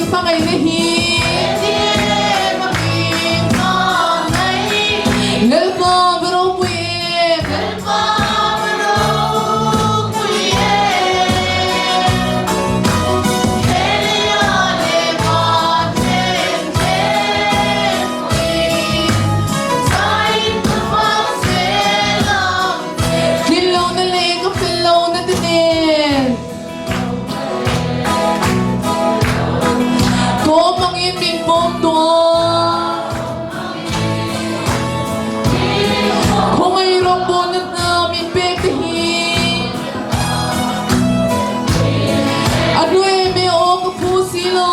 hmangaihna hi. Lalpa va ropui em. Tlinlohna leh ka fellohna te nen Kawm angin min pawm tuah. Khawngaih rawngbawlna hna min pek te hi a hlu em e aw ka phu si lo.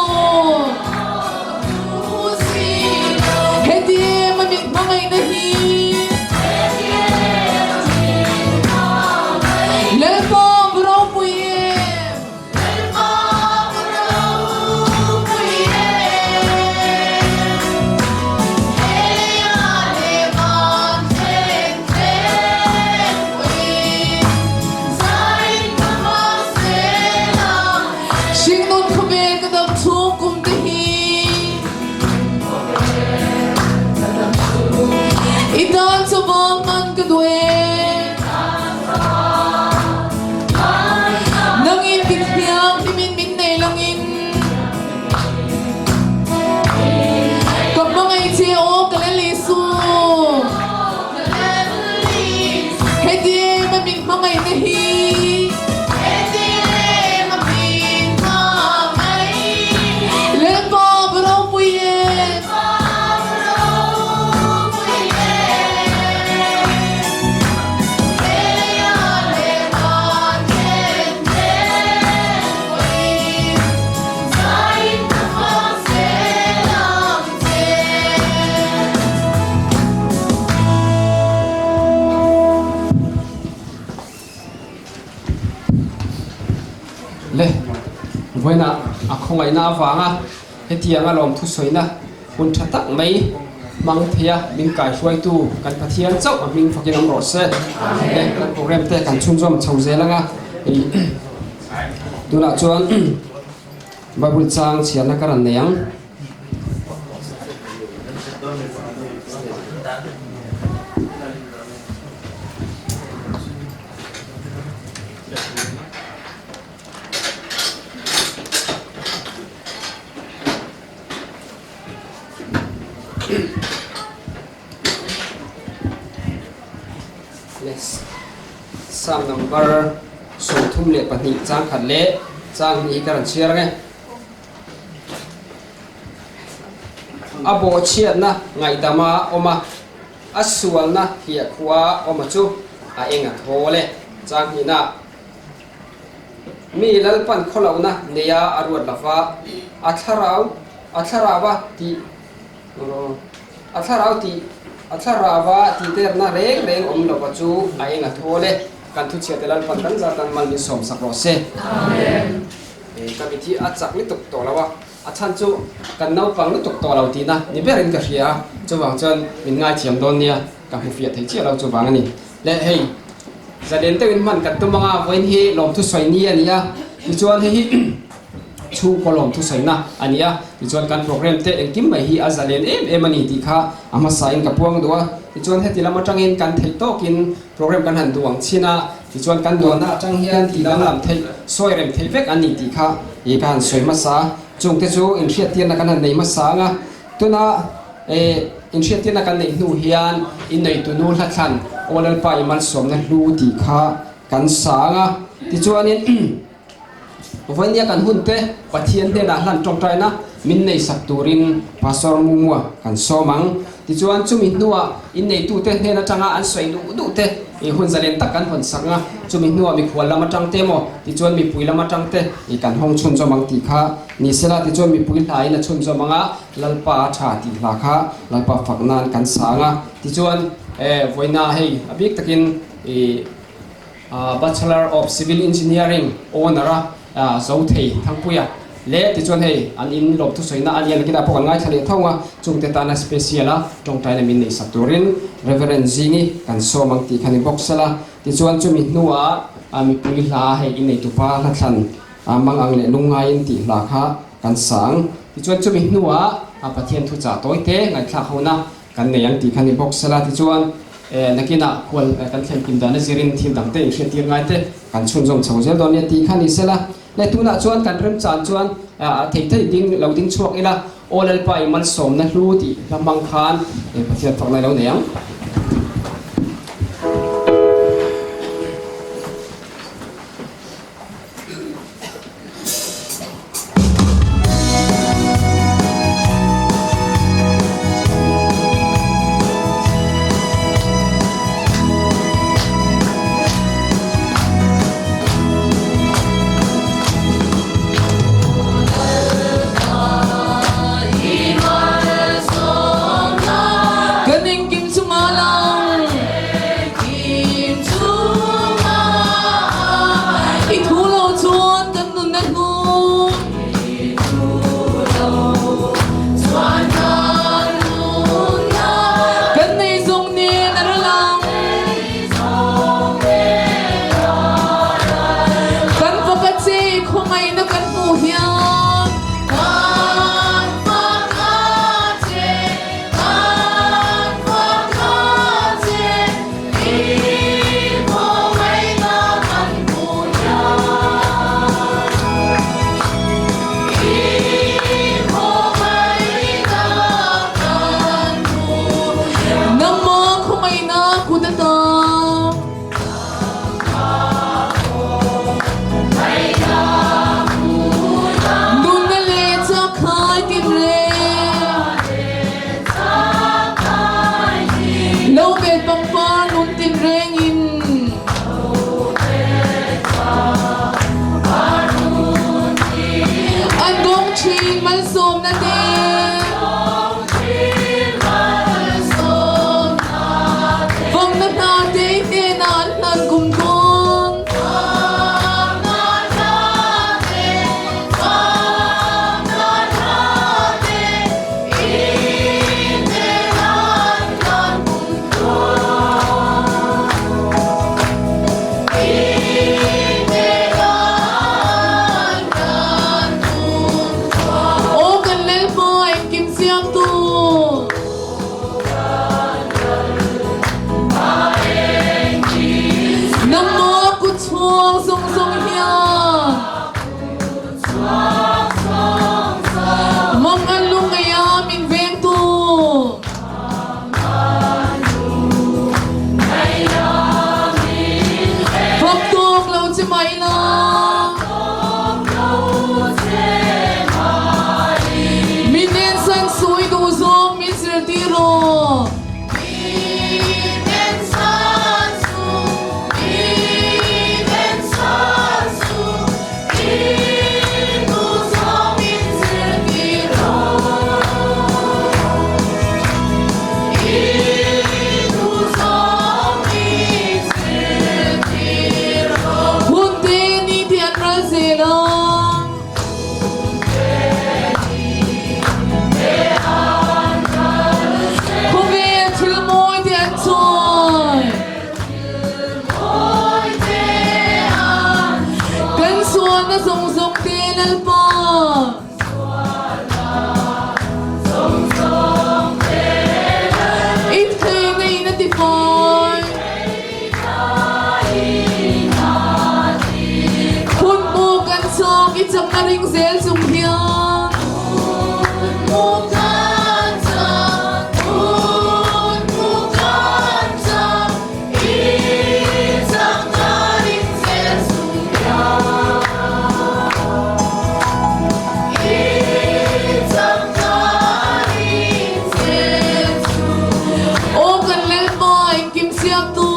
Heti em a min hmangaihna hi. Lalpa va ropui em. Hringnun khawvel ka dam chhung kum te hi i tan chawva hman ka duh e. Nangin mithianghlimin min nei langin ka hmangaih che aw ka la Lisu. Heti em a min hmangaihna hi. Lalpa va ropui em. Le, vawiinah a khawngaihna avanga hetianga lawmthusawina hun tha tak mai hmang thei a, min kaihruaitu kan Pathian chauh a hming fakin awm rawh se. Le, kan program te kan chhunzawm chho zel anga, tunah chuan Bible chang chhiarna ka rawn nei ang. Psalm number 32 chang khat leh chang hnih hi ka rawn chhiar ang e. A bawhchhiatna ngaihdama awm a, a sualna hliahkhua awma chu a eng a thawl e. Chang hnihna Mi Lalpan khawlohna neia a ruat lova, a thlarau a thlarauva tih a thlarau tih a thlarauva tihterna reng reng awm lova chu a eng a thawl e. Kan thuchhiate Lalpan kan zatan mal min sawmsak rawh se. Amen. Ka mit hi a chak lutuk tawh lo a, a chhan chu kan naupang lutuk tawh lo tihna ni berin ka hria a, chuvang chuan min ngaithiam dawn nia, ka hmu fiah thei chiah lo chuvang a ni. Le hei, zalen deuhin hman kan tum ang a, vawiin hi lawmthu sawi ni a ni a, tichuan hei hi chhungkaw lawmthu sawina a ni a, tichuan kan program te engkim mai hi a zalen em em a ni tih kha a hmasain ka puang duh a, tichuan heti lam atangin kan theih tawkin Program kan han duh ang chin a, tichuan kan duanna atang hian tih danglam theih, sawi rem theih vek an ni tih kha ih ka han sawi hmasa a. Chungte chu inhriattirna kan han nei hmasa ang a, tuna eh inhriattirna kan neih hnu hian inneitunu hlathlan Aw Lalpa i malsawmna hlu tih kha kan sa ang a, tichuanin Vawinia kan hunte Pathian hnenah hlan tawngtaina min neisak turin Pastor Mumua kan sawm ang. Tichuan chumi hnuah inneitute hnen atanga an sawi duh duh te i hun zalen tak kan hawn sak ang a, chumi hnuah mikhual lam atang te emaw tichuan mipui lam atang te i kan hawng chhunzawm ang tih kha ni sela tichuan mipui hlain a chhunzawm ang a, Lalpa a tha tih hla kha Lalpa fak nan kan sa ang a. Tichuan vawiina hei a bik takin i. Bachelor of Civil Engineering owner a zo thei Thangpuia leh tichuan hei an in lawm thusawiina a nia nakinah pawh kan ngaithla leh tho a, chungte tana special a tawngtaina min nei sak turin Reverend Zingi kan sawm ang tih kha ni bawk sela. Tichuan chumi hnuah mipui hla hei inneitupa hlathlan mang ang leh lungngaiin tih hla kha kan sang. Tichuan chumi hnuah Pathian thuchah tawite ngaihthlak hona kan nei ang tih kha ni bawk sela. Tichuan nakinah khual kan thlen kim dan a zirin thil dangte inhriattir ngaite kan chhunzawm chho zel dawn nia tih kha ni sela. Le tunah chuan kan remchan chuan thei thei ding lo ding chhuak ila, Aw Lalpa i malsawmna hlu tih hla hmang khan Pathian fakna i lo nei ang. Kan engkim chungah lang I thu lo chuan kan nun a hnu Kan nei zawng nen a ra lang Kan fak a che khawngaihna kan hmuh hian Kan fak a che kan fak a che i khawngaihna kan hmuh hian I khawngaihna kan hmuh hian Nangmah khawngaihna kut ata. Nunna leh chakhai tin reng. Lo vel pangpar nun tin rengin. An dawng thin malsawmna te. Vawmna hna te hnenah an hlan kum dawn. Aw kan Lalpa engkim siamtu. Nangmah kut chhuak zawng zawng hian Mang an lung ei ah min vengtu. Fak tawk lo che mai la. Min ensan sawi duh zawng min zirtir rawh. Hun te ni te an ral zel a. Khawvel thil mawi te an chawi. Kan sualna zawng zawng te Lalpa. I theihna in a ti fai. Hun mu kan chak i chakna ring zel chung hian. Aw kan Lalpa engkim siamtu.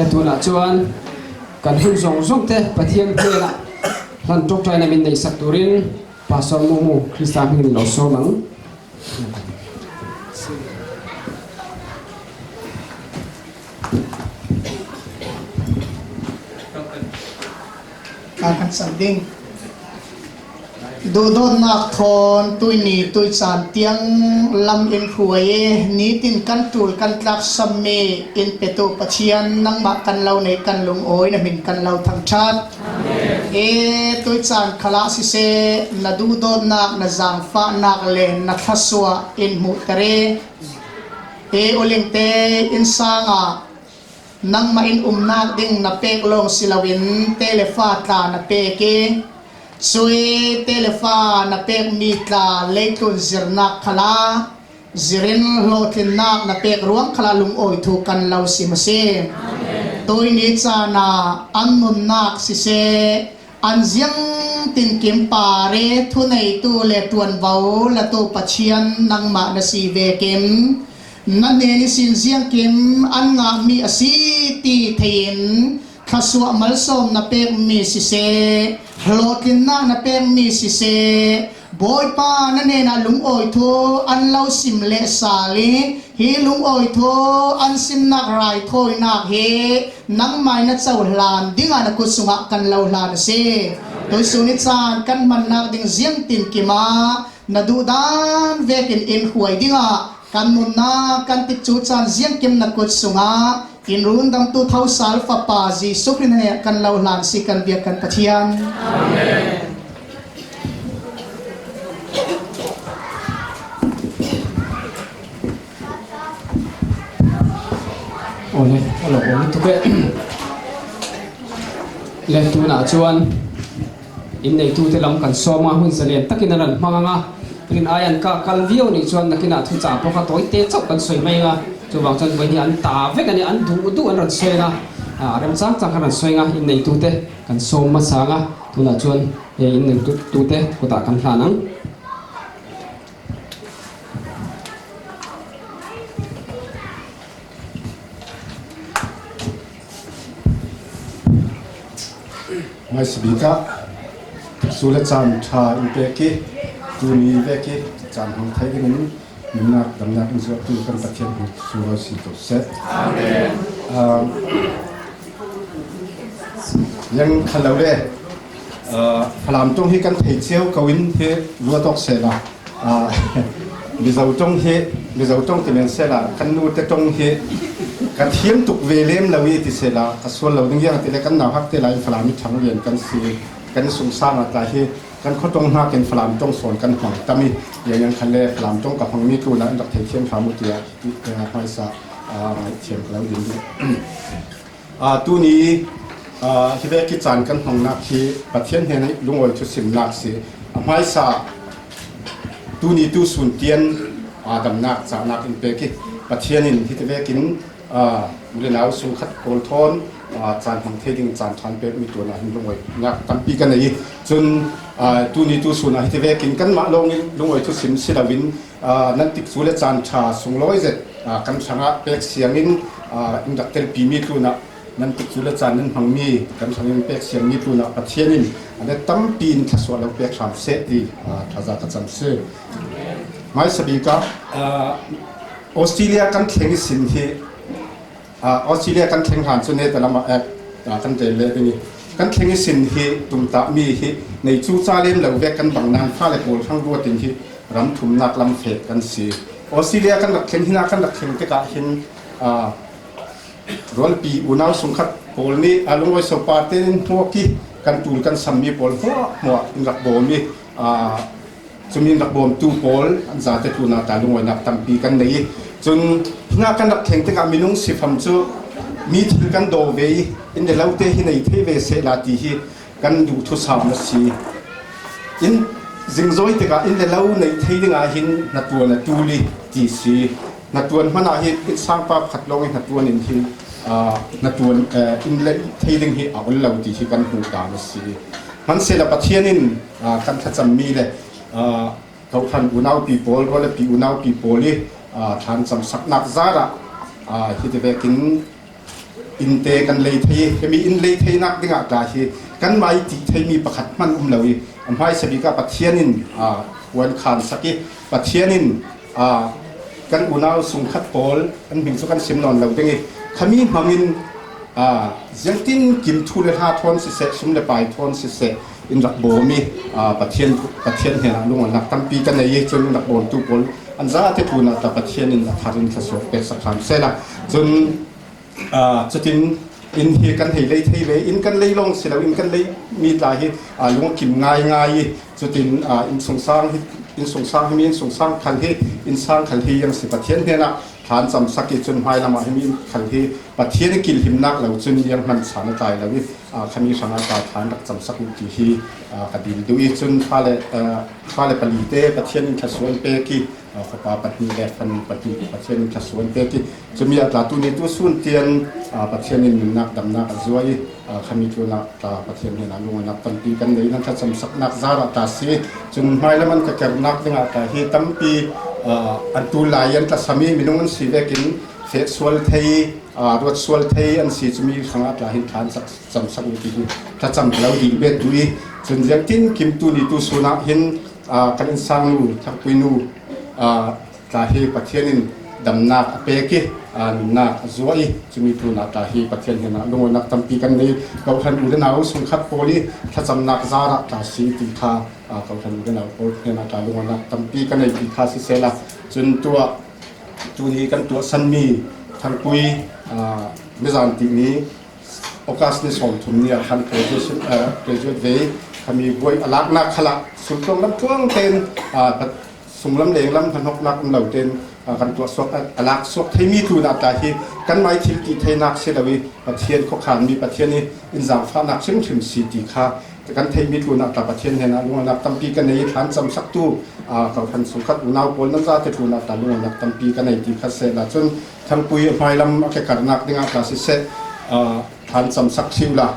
Le tunah chuan kan hun zawng zawng te Pathian hnenah hlan tawngtaina min neihsak turin Pastor Mumu Krista hmingin lo sawm ang. Kar kan sam ding. Duhdawtnak thawn tuini tuicaan tiang lam in hruai i nitin kan ṭul kan tlak sammi in petu Pathian nangmah kan lo nei kan lungawi na min kan lo thangṭhat. E tuicaan khal ah siseh na duhdawtnak na zaangfahnak le na thlasuah in hmuhter i e ulingte innsang ah Nangmah in umnak ding na pek lawng si loin telefa tla na pek i cui telefa na pekmi tla leitlun zirnak khala zirin hlawhtlinnak na pek ruang khala lungawi thu kan lo si ma si. Toi ni caan ah an nunnak siseh an ziang tinkim pare thuneitu le ṭuanvo latu Pathian nangmah na si ve kim. Na hnen i sin ziangkim an ngahmi a si ti theiin thluachuah malsawm na pekmi siseh, hlawhtlinnak na pekmi siseh, Bawipa na hnenah lungawi thu an lo sim le sal i hi lungawi thu an simnak raithawinak hi nangmah na cohlan dingah na kut sungah kan lo hlan a si. Tuisun i caan kan hmannak ding ziangtin kim ah na duhdan vekin in hruai dingah kan nunnak kan tikcu caan ziangkim na kut sungah in rundamtu thosal fapa Jesuh Khrih he kan lo hlan si kan biak kan Pathian. Amen. Awle, a lo awm lutuk e. Le tunah chuan Inneitute lam kan sawm a, hun zalian takin an rawn hmang ang a, rin ai an kah kal viau nih chuan nakinah thuchah pawh kha tawi te chauh kan sawi mai ang a, chuvang chuan vawiin hi an ta vek a ni, an duh duh an rawn sawi ang a, a remchang chang khan an sawi ang a, inneitute kan sawm hmasa ang a, tunah chuan hei inneitute kutah kan hlan ang. Hmaisabik ah su le caan ṭha in pek i tuni vek i caan hmang thai dingin nunnak damnak in zuahtu kan Pathian hmu sunglawi si ko seh. Amen. Yang khal lo le Falam ṭung hi kan thei cio ko in hi ruat awk seh la Mizo ṭung hi Mizo ṭung ti men seh la kan nu te ṭung hi ka thiam tuk ve lem lo i ti seh la ka sual lo ding yang ti le kan nau hak te lai Falam i ṭhang lian kan si kan sungsang ah tla hi kan khuaṭong hna ken Falam ṭong sawn kan hmang tam i yang yang khan le Falam ṭong ka hmang mi tu na an rak thei thiam hram u tiah hmaisa ngaihthiam ka lo din duh. Tuni hi ve ki caan kan hmangnak hi Pathian he lungawi thusimnak si. A hmaisa tuni tu sun tian damnak cahnak in pek i Pathian in hi vekin ulenau sungkhat kawl thawn caan hmang thei ding caan ṭhan pek mi tuan ah hin lungawi nak tampi kan nei i cun tuni tu sun ah hi vekin kanmah lawng in lungawi thusim si loin nan tikcu le caan ṭha sunglawi zet kan hrangah pek siangin in rak telpimi tlunah nan tikcu le caan nan hmangmi kan hrangin pek siangmi tlunah Pathian in a tampi in thlasuah lo pek hram seh ti thaza ka cam si. Hmaisa bik ah Australia kan thleng i sin hi Australia kan thleng hlan cu ne talam ah ek kan rel le ding i kan thleng i sin hi tumtah mi hi nei cu ca lem lo ve kan bang nan fale pawl hrang ruatin hi ram thumnak lam fet kan si. Australia kan rak thleng hina kan rak thleng tikah hin rualpi unau sungkhat pawl nih a lungawi sopa tein hmuak i kan tul kan sammi pawl hmuah hmuah in rak bawm i cumin rak bawmtu pawl an zate tlun ah ta lungawinak tampi kan nei i cun hina kan rak thleng tikah minung sifam cu mi thil kan daw ve i in le lo te hi nei thei ve seh la ti hi kan duh thusam a si. In zingzawi tikah inn le lo nei thei dingah hin hnatuan a tul i ti si. Hnatuan hmanh ah hin inn sangpa pakhat lawng i hnatuan in hin hnatuan inn le thei ding hi a ol lo ti hi kan hmuh ta a si. Hmanhsehlaw Pathian in kan thlacammi le Kokhan unaupi pawl rualepi unaupi pawl i thlan cam saknak zar ah hi ti vekin Inn te kan lei thei i himi inn lei theinak dingah tla hi kanmah i ti theimi pakhat hmanh um lo i a hmaisa bik ah Pathian in uan khaan sak i Pathian in kan unau sungkhat pawl an hming cu kan sim nawn lo ding i khami hmang in ziangtin kim thu le hla thawn siseh sum le pai thawn siseh in rak bawm i Pathian Pathian hnenah lunganak tampi kan nei i cun rak bawmtu pawl an zate tlun ah ta Pathian in a thar in thluachuah pek sak hram sehla. Cun cutin inn hi kan hei lei thei ve inn kan lei lawng si lo inn kan lei mi tla hi lung kim ngai ngai i cutin inn sungsang hi inn sungsang hi mi inn sungsang khal hi inn sang khal hi yang si Pathian hnenah thlan cam sak i cun hmai lamah hi mi khal hi Pathian kilhimnak lo cun yang hman chan a tlai lo i khami hrangah ta thlan rak cam sak u ti hi ka dil duh i cun fale fale pali te Pathian in thlasuan pek i fapa pahnih le fanu pahnih Pathian in thlasuan pek i cumi a tla tu ni tu sun tian Pathian in nunnak damnak a zuai i khami tlunah tla Pathian he na lunganak tampi kan nei nan thlacam saknak zara ta si cun hmailam an ka kernak dingah ta hi tampi an tu lai an tla sami minung an si vekin fe sual thei ruat sual thei an si cumi hrangah tla hin thlan sak cam sak u ti hi thlacam lo ding bet tu i cun ziangtin kim tu ni tu sunah hin kan in sang nu thakpui nu tla hi Pathian in damnak a pek i nunnak a zuah i cumi tu na tla hi Pathian hin ah lungawinak tampi kan nei kohhran u le nau sungkhat pawl i thlacamnak zar ah tla si ti kha kohhran u le nau pawl hnen ah tla lungawinak tampi kan nei ti kha si sela cun tuah tuni kan tuah sanmi thangpui mizan timi August ni 30 ni ah khan graduate ve kami buai alaknak khala sultlong lam tluang ten sunglam lenglam hnahnoknak um lo ten kan tuah suak alak suak theimi tu na ta hi kan mai thil ti theinak si lo i Pathian khuakhan mi Pathian i in zaangfahnak hrimhrim si ti kha kan theimi tu na ta Pathian he na lunganak tampi kan nei thlan cam saktu ko kan sungkhat unau pawl nan za te tu na ta lunganak tampi kan nei ti kha se la cun thangpui hmailam a ke karnak dingah tla siseh thlan cam sak siu la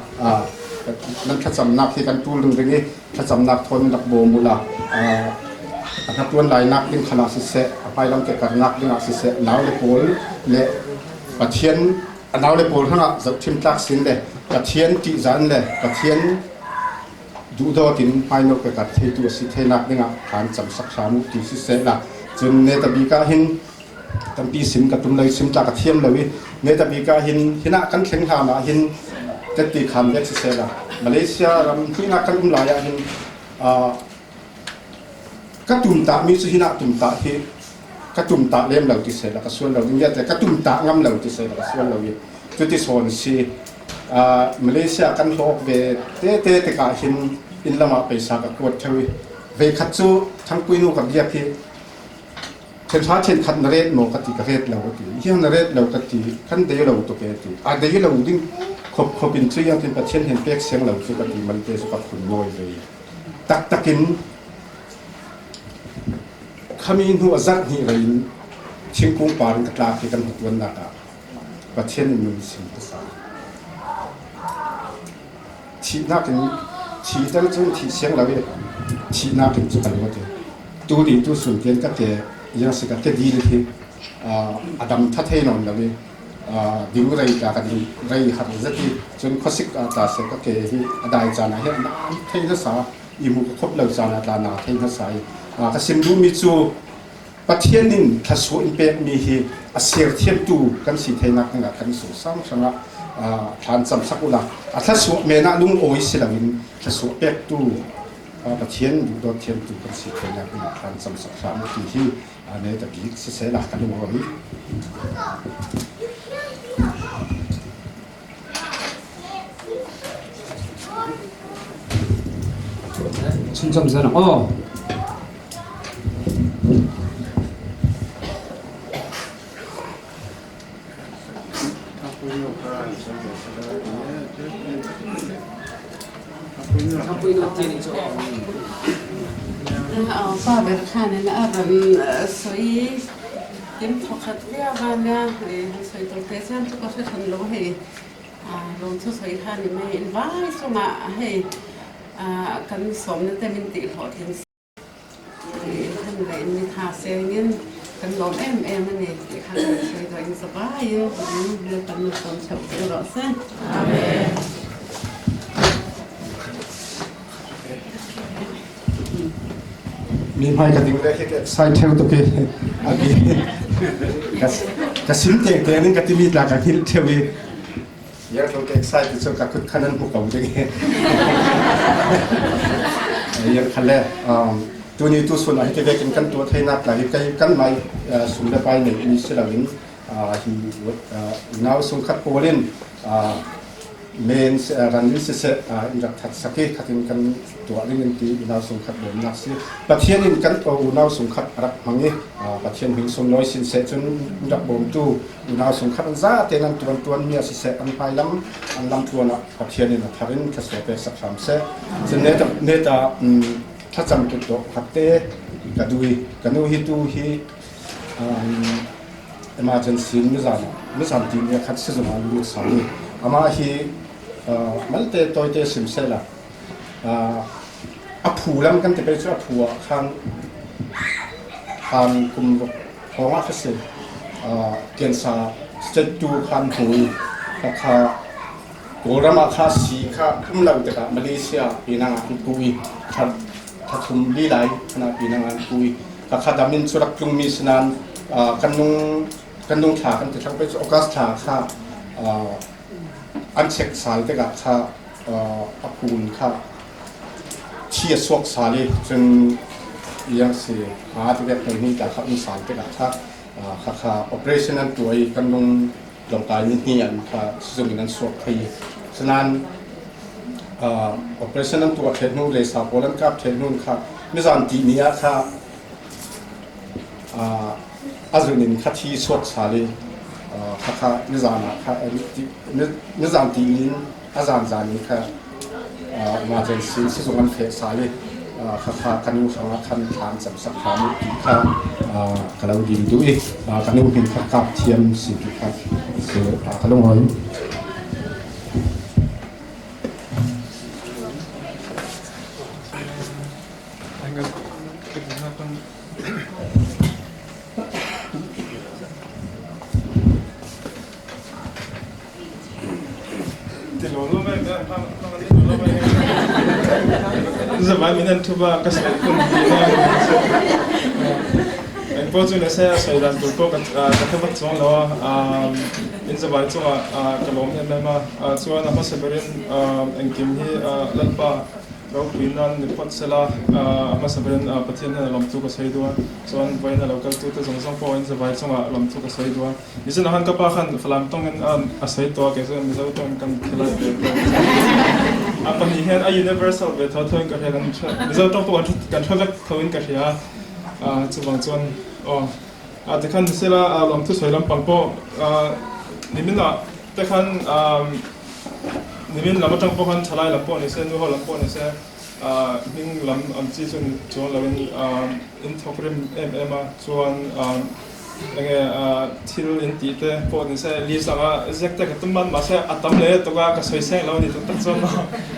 nan thlacamnak hi kan tul ding ring i thlacamnak thawn in rak bawm u la a hnatuan lainak ding khala siseh a hmailam ke karnak dingah siseh nau le pawl le Pathian a nau le pawl hrangah zohthim tlak sin le Pathian ṭihzan le Pathian duhdawt in hmaino ke kar theitu a si theinak dingah thlan cam sak hram u ti siseh la cun ne tabik ah hin tampi sim ka tum lo sim tla ka thiam lo i ne tabik ah hin hinah kan thleng hlan ah hin tette kham vek siseh la Malaysia ram hruinak kan um lai ah hin ka tum ta mi cu hinah tum ta hi ka tum ta lem lo ti seh la ka sual lo ding te ka tum ta ngam lo ti seh la ka sual lo i cuti sawn si Malaysia kan hlawk ve te te tikah hin inn lamah paisa ka kuat theo i vei khat cu thangpui nu ka biak hi Ṭhenhra ṭhenkhat na ret maw ka ti ka ret lo a ti. Hi na ret lo ka ti kan dei lo tuk e ti. A dei lo ding khop khop in cui tin Pathian hen pek siang lo cu ka ti man te cu ka phun nawi ve. Taktak in khami hnu a zarh hnih rei in thingkung par in ka tlak i kan hmatuannak ah Pathian in nun sim ka sa. Thihnak in thi tel cun thi siang lo i thihnak in cu kan ruat i tu ni tu sun tian ka ke yang si ka ke dil hi a dam tha thei non lo i ding rei ta ka ding rei har zati cun khuasik a tla se ka ke hi a dai caan ah hin na thei na sa i mu ka khop lo caan ah tla na thei na sa i ka sim duh mi cu Pathian in thluachuah in pekmi hi a serthiamtu kan si theinak dingah kan sungsang hrangah thlan cam sak ula a thluachuah men ah lungawi si loin thluachuah pektu Pathian duhdawt thiamtu kan si theinak dingah thlan cam sak hram u ti hi ne ta bik siseh la kan lungawi. Chunzawm zel ang aw. Pa ber khan in a ran sawi Kim thawkhat viau a nia sawi tur te chuan chu ka hre hran lo hei lawm chu sawi kha ni mai in vai chungah hei kan sawmna te min tih hlawhtling si in khan leh in ni tha sengin. Kan lawm em em a ni tih kha kan sawi duah in zavaiin Lalpan malsawm chhoh che u rawh se. Amen. Mi hmai ka ding le khi ka excite theu tuk i abi ka sim te te ning ka timi tla ka hil theu i yang thong ka excite chu ka kut khan an hmu ko ding yang khale tuni tu sun a hi te vekin kan tu theinak tla hi kai kan mai sum le pai nei mi silawin hi nau sung khat polin Men ran in siseh in rak that sak i khatin kan tuah ding in ti unau sungkhat bawmnak si. Pathian in kan unau sungkhat a rak hmang i Pathian hming sunglawi sin seh cun rak bawmtu unau sungkhat an za tein an tuan tuan mi a siseh an hmailam an lamtluan ah Pathian in a thar in thlasua pe sak hram seh. Cun neta neta thlacam tu to khatte ka dui ka nu hi tu hi Emergency nizan nizan ti ni khat sizung ah lut sang i amah hi malte tawite sim sehla a phu lam kan ti pei cu a phu ah khan khan kum ruk hrawng ah kha si cancer stage 2 khan hmu i kha Kawlram ah kha sii kha um lo tikah Malaysia Penang ah an ku i kha thum li lai khana Penang ah an ku i ka kha dam in cu rak tlungmi si nain kan nung kan nung thla kan ti thlang pe cu August thla kha an check sal tikah kha a phun kha thi a suak sal i cun yang si ha ti vek hei ni ta kha um sal tikah kha kha kha operation an tuah i kan nung tlawngkai ni hni an kha sizung in an suak thei sinain operation an tuah thlet hnu le sa pawl an kap thlet hnu kha mizan ti ni ah kha a zun in kha thi suak sal i kha kha nizan ah kha nizan ti in a zan zan in kha emergency sizung an feh sal i kha kha kan nu hrangah khan thla an cam sak hram ti kha ka lo dil duh i ka nu hin kha kap thiam si ti kha si ka lungoi. Zavai min an thuba ka sawi phun ti na. Eng pawh chu nise a sawi dan tur pawh ka ka hre vak chuang lo a. In zavai chungah ka lawm em em a. Chuan a hmasa berin engkim hi Lalpa ropui nan ni phawt sela a hmasa berin Pathian hian a lawmthu ka sawi duh a. Chuan vawiin a lo kaltute zawng zawng pawh in zavai chungah lawmthu ka sawi duh a. Nichina khan ka pa khan Falam tawngin a sawi tawh a, kei chuan Mizo tawngin kan khilai ve tawh. A pahnih hian a universal ve tho thoin ka hria, kan Mizo tawng pawh kan hre vek thoin ka hria a, chuvang chuan aw a tikhan nisela lawmthu sawi lampang pawh niminah te khan nimin lam atang pawh khan thalai lam pawh nise nu ho lam pawh nise hming lam ang chi chu chuang loin in thawk rim em em a, chuan Enge thil in tih te pawh ni se list anga ziak te ka tum a mahse a tam leh tuk a ka sawi seng lo a ni tak tak chuan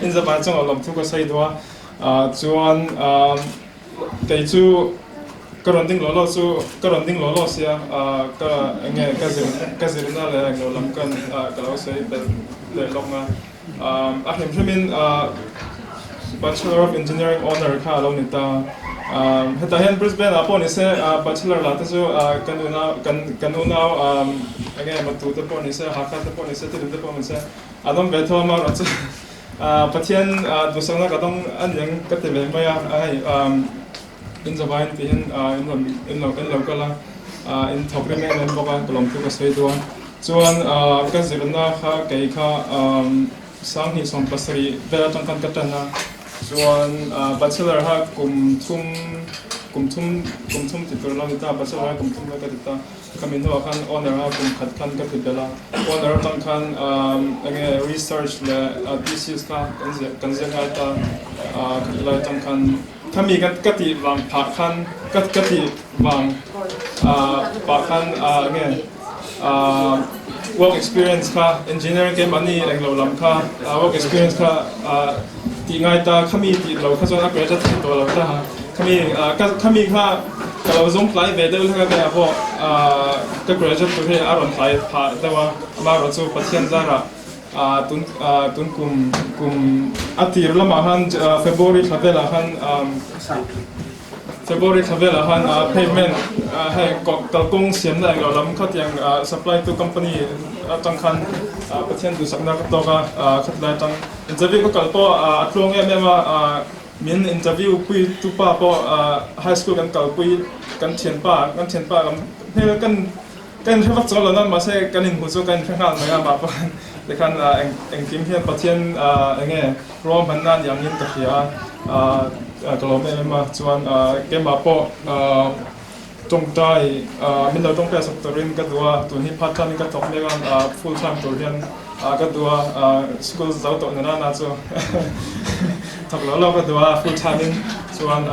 in zavai chungah lawmthu ka sawi duh a chuan kei chu ka rawn ding law law chu ka rawn ding law law sia ka enge ka zir ka zirna leh englo lam kan ka lo sawi belh leh lawk a A hrim hrimin Bachelor of Engineering Honour kha a lo ni ta. Hetah hian Brisbane ah pawh ni se Bachelor lah te chu kan unau kan kan unau eng nge matu te pawh ni se Hakha te pawh ni se Tidim te pawh ni se an awm ve tho a marawh chu Pathian duhsakna ka dawng a ni ang ka ti ve mai a hei in zavaiin tihin in rawn in lo in lo kal a in thawk rim em em bawk a ka lawmthu ka sawi duh a. Chuan ka zirna kha kei kha 27 vel atang khan ka tan a, chuan bachelor kha kum thum kum thum kum thum ti tur lo ni ta, bachelor kha kum thum lai ka ti ta, khami hnuah khan honour kha kum khat khan ka ti belh a, honour atang khan enge research leh thesis kha kan ziah kan ziak ngai ta, khat lai atang khan khami ka tih vang phah khan ka ka tih vang pah khan enge. Work experience kha engineering keimahni englo lam kha work experience kha tih ngai ta khami tih lo kha chuan a graduate theih tawh lo ta khami khami kha Ka lo zawng tlai ve deuh hlek a keiah pawh ka graduate tur hi a rawn tlai phah deuh a, amaherawh chu Pathian zarah tun tun kum kum a tir lamah khan February thla velah khan February thla velah khan payment hei kalkawng siamna englo lam khatiang supply tu company atang khan Pathian duhsakna ka tawk a, khatilai atang interview ka kal pawh a tluang em em a. Min interview pui tu pa pawh high school kan kal pui kan thianpa kan thianpa kan hmel kan ka inhre vak chuang lo na mahse kan inhmu chu ka inhre nghal mai a mah pawh tikhan eng engkim hian Pathian enge ruahmanna ni angin ka hria a ka lawm em em a chuan keimah pawh tawngtai min lo tawngtai sak turin ka duh a tun hi part time in ka thawk mek a full time tur hian ka duh a school zo tawh nana na chu thawk lo lo ka duh a full time in chuan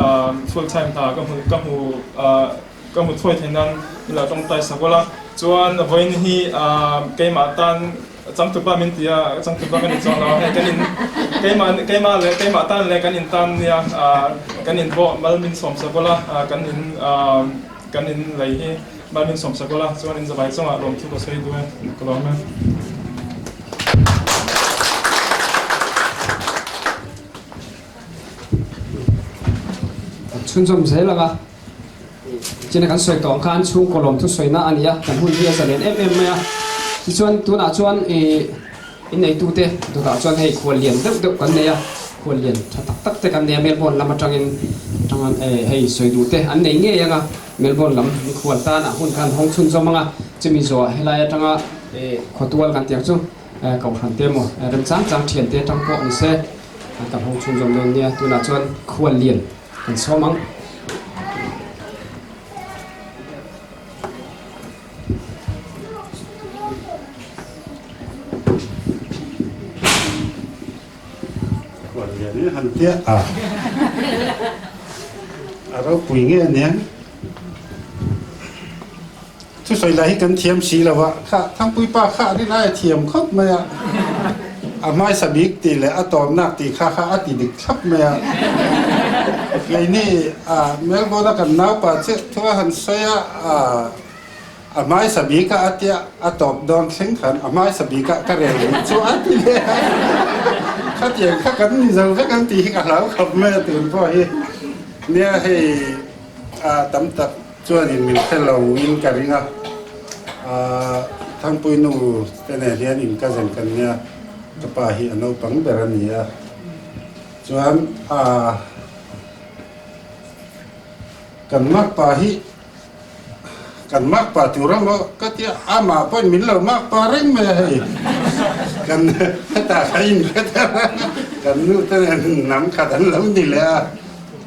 full time hna ka hmu ka hmu ka hmu thuai thei nan min lo tawngtai sak ula chuan vawiin hi keimah tan Changtupa min ti a, changtupa kan inchuang lo a, hei kan in keimah keimah leh keimah tan leh kan in tan nia kan in pawh mal min sawm sak ula, kan in kan in lei hi mal min sawm sak ula chuan in zavai chungah lawmthu ka sawi duh e, ka lawm e. Chhunzawm zel anga. China kan sawi tawh ang khan chhungkaw lawmthu sawina a ni a, kan hun hi a zalen em em mai a. Tichuan tunah chuan ih inneitute dawtah chuan hei khual lian deuh deuh kan nei a, khual lian tha tak tak te kan nei a, Melbourne lam atangin atanga hei sawi duh te an nei ngei ang a, Melbourne lam mikhual tanah hun khan hawng chhunzawm ang a, chumi zawhah helai atanga ih khawtual kan tih ang chu kohhran te emaw remchang chang thian te atang pawh ni se kan hawng chhunzawm dawn nia, tunah chuan khual lian. Kan sawm ang. Khuallian han tia a a ropui nge aniang thusawi lah hi kan thiam si lo a kha Thangpui pa kha a rin ai a thiam khawp mai a a hmaisa bik tih leh a tawpnak tih kha kha a ti dik thlap mai a keini a Melbourne a kan naupa chiah thu a han sawi a a hmaisa bik a a tia a tawp dawn thleng khan a hmaisa bik ah ka rel rih chu a ti leh a khatiang kha kan ni zo vek ang tih hi ka hlau khawp mai a tun pawh hi nia hei a tam tak Chuanin min hre lo in ka ring a, Thangpui nu te nen hian in cousin kan nia, ka pa hi a naupang ber a ni a, chuan kan makpa hi kan makpa tur a maw ka tia, amah pawhin min lo makpa reng mai a hei, kan hetah kha in hre theuh a, kan nu te nen hnam khat an lo ni leh a.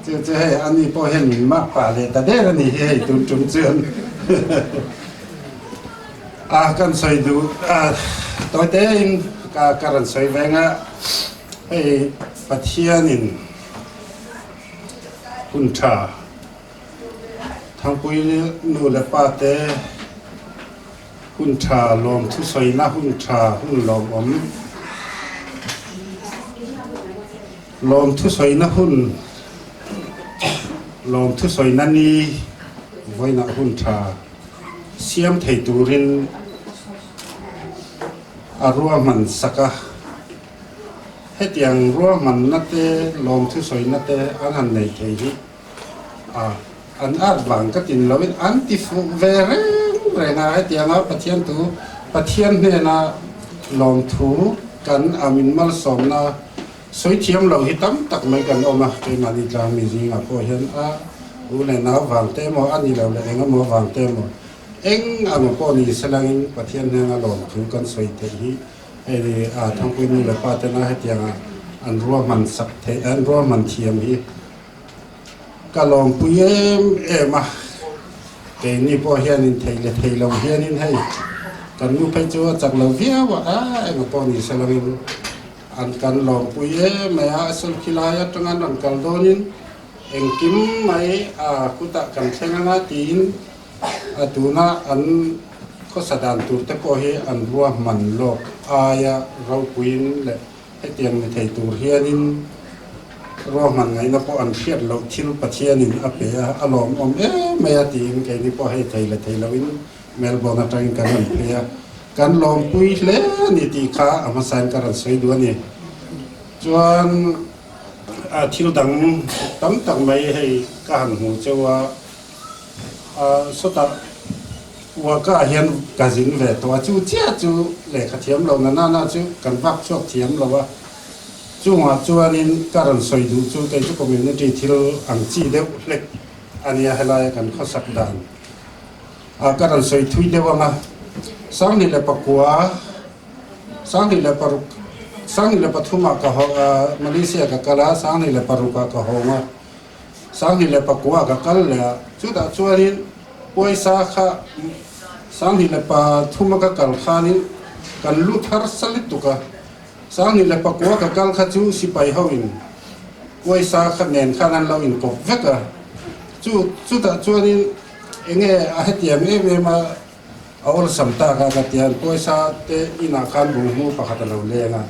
Chu chu hei ani pawh hian min mak pah leh ta der a ni hi hei tun tum chuan a kan sawi duh a tawi te in ka ka rawn sawi veng a hei Pathianin hun tha Thangpui nu leh pa te hun tha lawmthu sawina hun tha hun lawmawm Lawmthu sawina hun, Lawmthu sawina ni vawiinah hun tha siam thei turin a ruahman sak a. Hetiang ruahmanna te, lawmthu sawina te an han nei thei hi a an at vang ka tin loin an ti fuh ve reng reng a. Hetianga Pathian thu, Pathian hnena lawmthu kan a min malsawmna Sawi thiam lo hi tam tak mai kan awm a, keimahni tlang mi zingah pawh hian a u leh nau vang te emaw, a ni lo leh eng emaw vang te emaw, eng ang pawh ni selangin Pathian hnenga lawmthu kan sawi theih hi hei ni a Thangpui nu leh pa tena hetianga an ruahman sak theih, an ruahman thiam hi ka lawmpui em em a, keini pawh hianin thei leh thei lo hianin hei kan nu phei chu a chak lo viau a, a eng pawh ni selangin An kan lawmpui e mai a, Sulkhilai atanga an rawn kal dawnin engkim mai a kutah kan thleng anga tiin a tuna an khawsa dan tur te pawh hi an ruahman lawk aia ropuiin leh hetiang ni thei tur hianin. Ruahman ngaihna pawh an hriat loh thil Pathianin a pe a, a lawmawm em mai a tiin keini pawh hei thei leh thei loin Melbourne atangin kan rawn phei a, kan lawmpui hle a ni tih kha a hmasain ka rawn sawi duh a ni. Chuan thil dang tam tak mai hei ka han hmu cheu a, sawtah Uaka ah hian ka zin ve tawh a, chu chiah chu lehkha thiam lo na nana chu kan vak chhuak thiam lo a, chungah chuanin ka rawn sawi duh chu kei chu community thil ang chi deuh hlek a nia helaia kan khawsak dan a ka rawn sawi thui deuh ang a, Sanghnih leh pakua, Sanghnih leh paruk, Sanghnih leh pathumah ka haw a, Malaysia ka kal a, Sanghnih leh parukah ka hawng a. 2009 ka kal leh a, chutah chuanin pawisa kha 2003 a ka kal khanin kan lut harsa lutuk a, 2009 ka kal kha chu sipai ho in pawisa kha nen khan an lo inkawp vek a, chu chutah chuanin enge a hetiang em em a a awlsam tak a ka tian pawisa te inah khan bunghmu pakhat a lo leng a,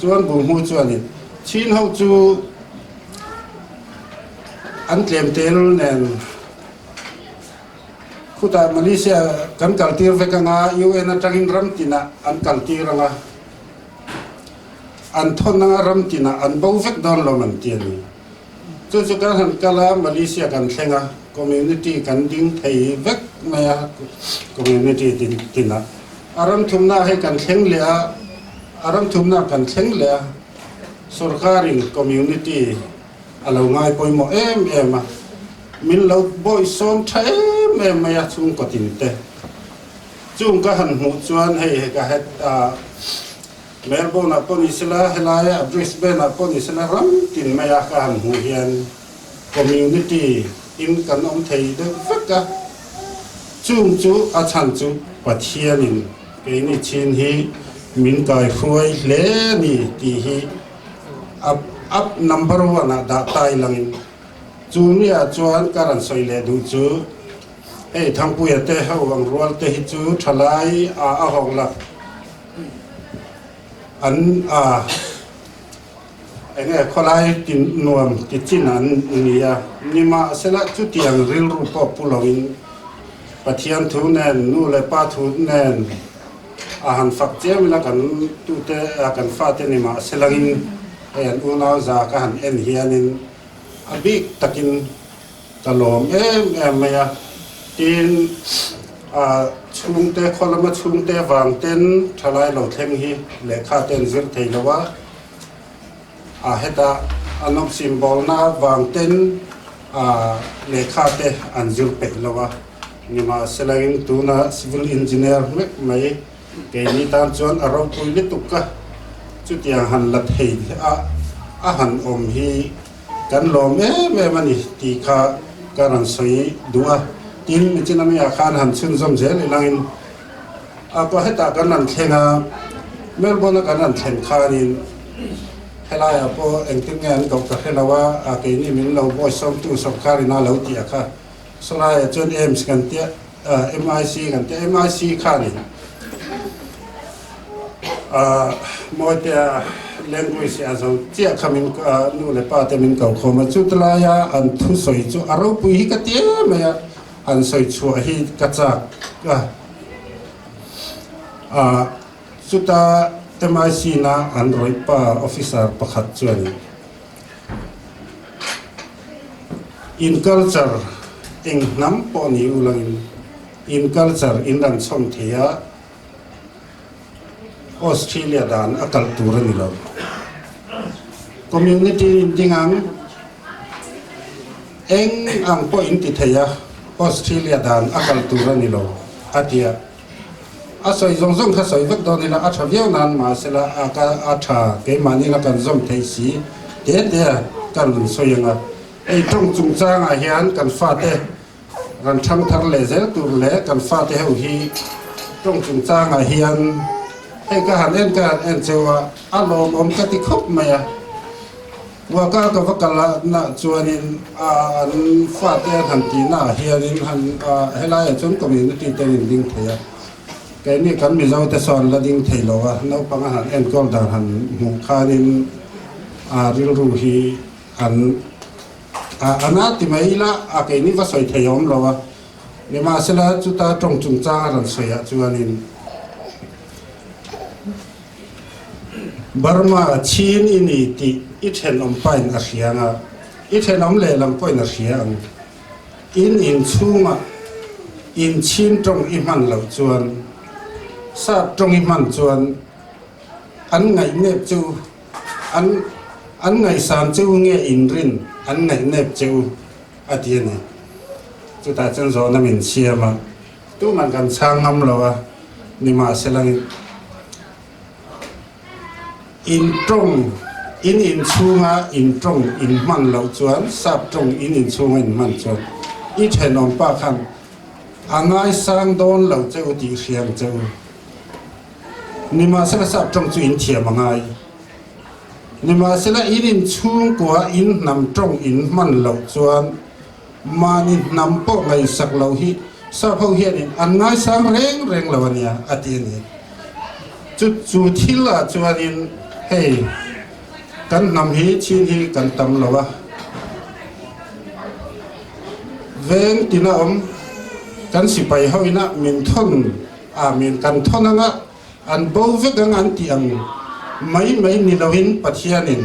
chuan bunghmu chuanin chin ho chu an tlem tel nen khutah Malaysia kan kal tir vek anga UN atangin ram tinah an kal tir anga an thawn anga ram tinah an bo vek dawn lo man ti a ni. Chu chu kan han kal a, Malaysia kan thleng a, community kan ding thei vek mai a, community tin tinah. A ram thumna hei kan thleng leh a, a ram thumna kan thleng leh a, sorkarin community a lo ngai pawimawh em em a, min lo bawihsawm tha em em mai a chhungkaw tin te. Chung ka han hmuh chuan hei hei ka het a, Melbourne ah pawh ni sela, helaia Brisbane ah pawh ni sela ram tin maia ka han hmuh hian community in kan awm thei deuh vek a, chung chu a chhan chu Pathianin keini chin hi min kaihruai hle a ni tih hi up up number one ah dah ta ilangin chu miah chuan ka rawn sawi leh duh chu hei Thangpuia te ho ang rual te hi chu thalai ah a hawng la. An a enge khawlai ti nuam ti chin an ni a, nimahsela chutiang rilru pawh pu loin Pathian thu nen, nu leh pa thu nen a han fak chiam ila kan tute kan fate nimahselangin hei an unau za ka han en hianin a bik takin Ka lawm em em mai a, tin chhungte khaw lama chhungte vang ten thalai lo thleng hi lehkha te an zir thei lo a, a heta a nawmsim bawlna vang ten lehkha te an zir peih lo a, nimahselain tuna civil engineer mek mai keini tan chuan a ropui lutuk a, chutiang han la thei a a han awm hi. Kan lawm em em a ni tih kha ka rawn sawi duh a, tin Michinamia khan han chhunzawm zel ilangin a kaw hetah kan rawn thleng a, Melbourne a kan rawn thlen khanin helaiah pawh engtin nge an koh ka hre lo a, a keini min lo bawi sawmtu sawrkar ina lo tih a kha sawlaiah chuan AIMS kan tia MIC kan tia MIC khanin Mawitea language a zo chiah kha min nu leh pa te min ko khawm a, chutlaia an thusawi chu a ropui hi ka ti em mai a, han sawi chhuah hi ka chak a. Chuta MIC na an rawih pa officer pakhat chuan in culture eng hnam pawh ni ulangin in culture in ran chhawm thei a, Australia dan a kalh tur a ni lo. Community in ding ang eng ang pawh in ti thei a, Australia dan a kalh tur a ni lo a ti a. A sawi zawng zawng kha sawi vek dawn ila a tha viau nan mahsela a ka a tha keimahni la kan zawm thei si te te a kan rawn sawi ang a. Hei tawng chungchangah hian kan fate Ran ṭhang thar leh zel tur leh kan fate ho hi ṭawng chungchangah hian hei ka han en ka han en cheu a, a lawmawm ka ti khawp mai a. Uaka ka va kal a nah chuanin a an fate an han tih naah hianin han helaiah chuan community te an inding thei a, keini kan Mizo te sawn la ding thei lo a, naupang a han enkawl dan han hmuh khanin a rilru hi. An a na ti mai ila a keini va sawi thei awm lo a, nimahsela chuta tawng chungchang a rawn sawi ah chuanin Burma chin i ni tih i thenawm pain a hria ang a, i thenawm lehlam pawhin a hria ang. In inchhungah in chin tawng i hman loh chuan, sap tawng i hman chuan an ngaihnep che u. An an ngaihsan che u nge inrin an ngaihnep che u a ti a ni. Chutah chuan zawhna min siam a, tuman kan chhang ngam lo a, nimahsela in tawng in inchhunga in tawng in hman loh chuan sap tawng in inchhunga in hman chuan i thenawm pa khan a ngaisang dawn lo che u tih hriang che u. Nimahsela sap tawng chu in thiam a ngai. Nimahsela in inchhungkua in hnam tawng in hman loh chuan mahni hnam pawh ngaihsak loh hi sap ho hianin an ngaisang reng reng lo a nia a ti a ni. Chu chu thil ah chuanin hei kan hnam hi chin hi kan tam lo a, veng tina awm kan sipai ho ina min thawn Amen. Kan thawn anga an bo vek ang an tih ang mai mai ni loin Pathianin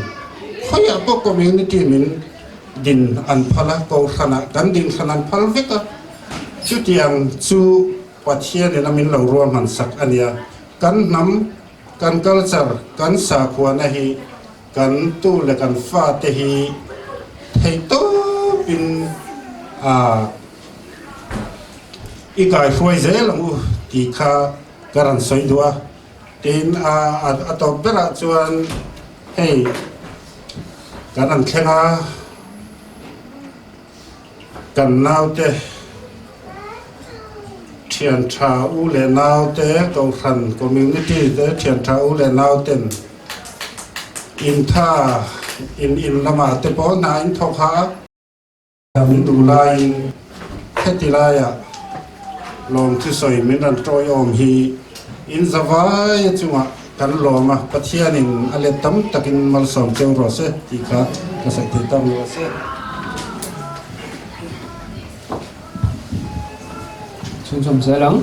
khawiah pawh community min din an phal a, kohhranah kan din hran an phal vek a, chutiang chu Pathianin a min lo ruahman sak a nia. Kan hnam, kan culture, kan sakhuana hi kan tu leh kan fate hi theihtawpin a I kaihruai zel ang u tih kha ka rawn sawi duh a, tin a a tawp berah chuan hei kan rawn thleng a, kan naute thian tha u leh naute kohhran community te thian tha u leh nauten intha in in lamah te pawh hna in thawk ha a. Min duh laiin heti laiah lawmthu sawi min rawn tawiawm hi in zavai chungah kan lawm a, Pathianin a let tam takin malsawm cheu rawh se tih kha ka sawi thei tak rawh se. Chhunzawm zel ang.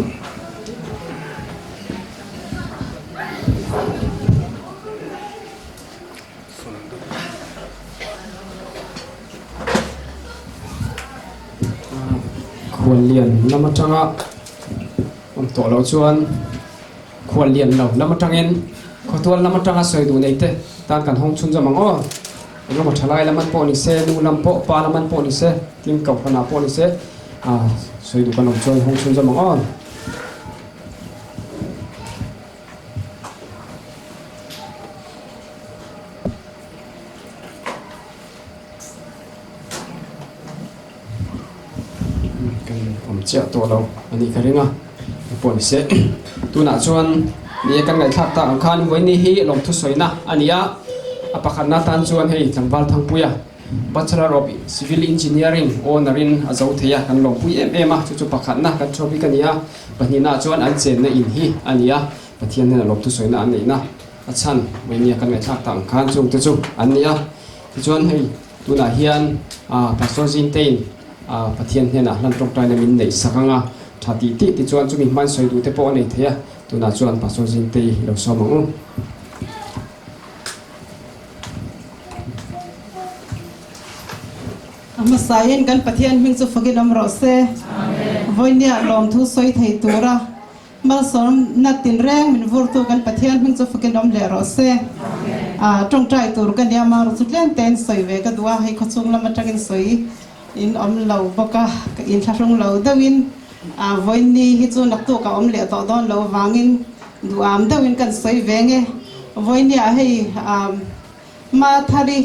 Khuallian lam atanga awm tawh loh chuan khuallian lo lam atangin khawtual lam atanga sawi duh nei te tan kan hawng chhunzawm ang aw. Engemaw thalai lam an pawh ni se, nu lam pawh, pa lam an pawh ni se, tin kohhranah pawh ni se sawi duh kan awm chuan hawng chhunzawm ang aw. Kan awm chiah tawh lo a nih ka ring a, pawh ni se. Tunah chuan ni kan ngaihthlak tak ang khan Vawiini hi lawmthu sawina a ni a, a pakhatna tan chuan hei tlangval Thangpuia Bachelor of Civil Engineering owner in a zo thei a, kan lawmpui em em a, chu chu pakhatna kan thu bik a ni a, pahnihna chuan an chenna in hi a ni a, Pathian hnena lawmthu sawina an neihna a chhan Vawinia kan ngaihthlak tak ang khan chungte chu an ni a, tichuan hei tunah hian Pastor Zintein Pathian hnenah hlan tawngtaina min neih sak ang a, tha tih tih tichuan chumi hman sawi duh te pawh a nei thei a, tunah chuan Pastor Zintei lo sawm ang u. A hmasain kan Pathian hming chu fakin awm rawh se. Vawinia lawmthu sawi thei tura malsawmna tinreng min vurtu kan Pathian hming chu fakin awm leh rawh se. Tawngtai tur ka nia ma rawh chu tlem tein sawi ve ka duh a, hei khawchhung lam atangin sawi in awm lo bawk a, ka inthlahrung lo deuhin vawiini hi chu naktuk a awm leh tawh dawn lo vangin duham deuhin kan sawi ve nge. Vawinia hei Mathari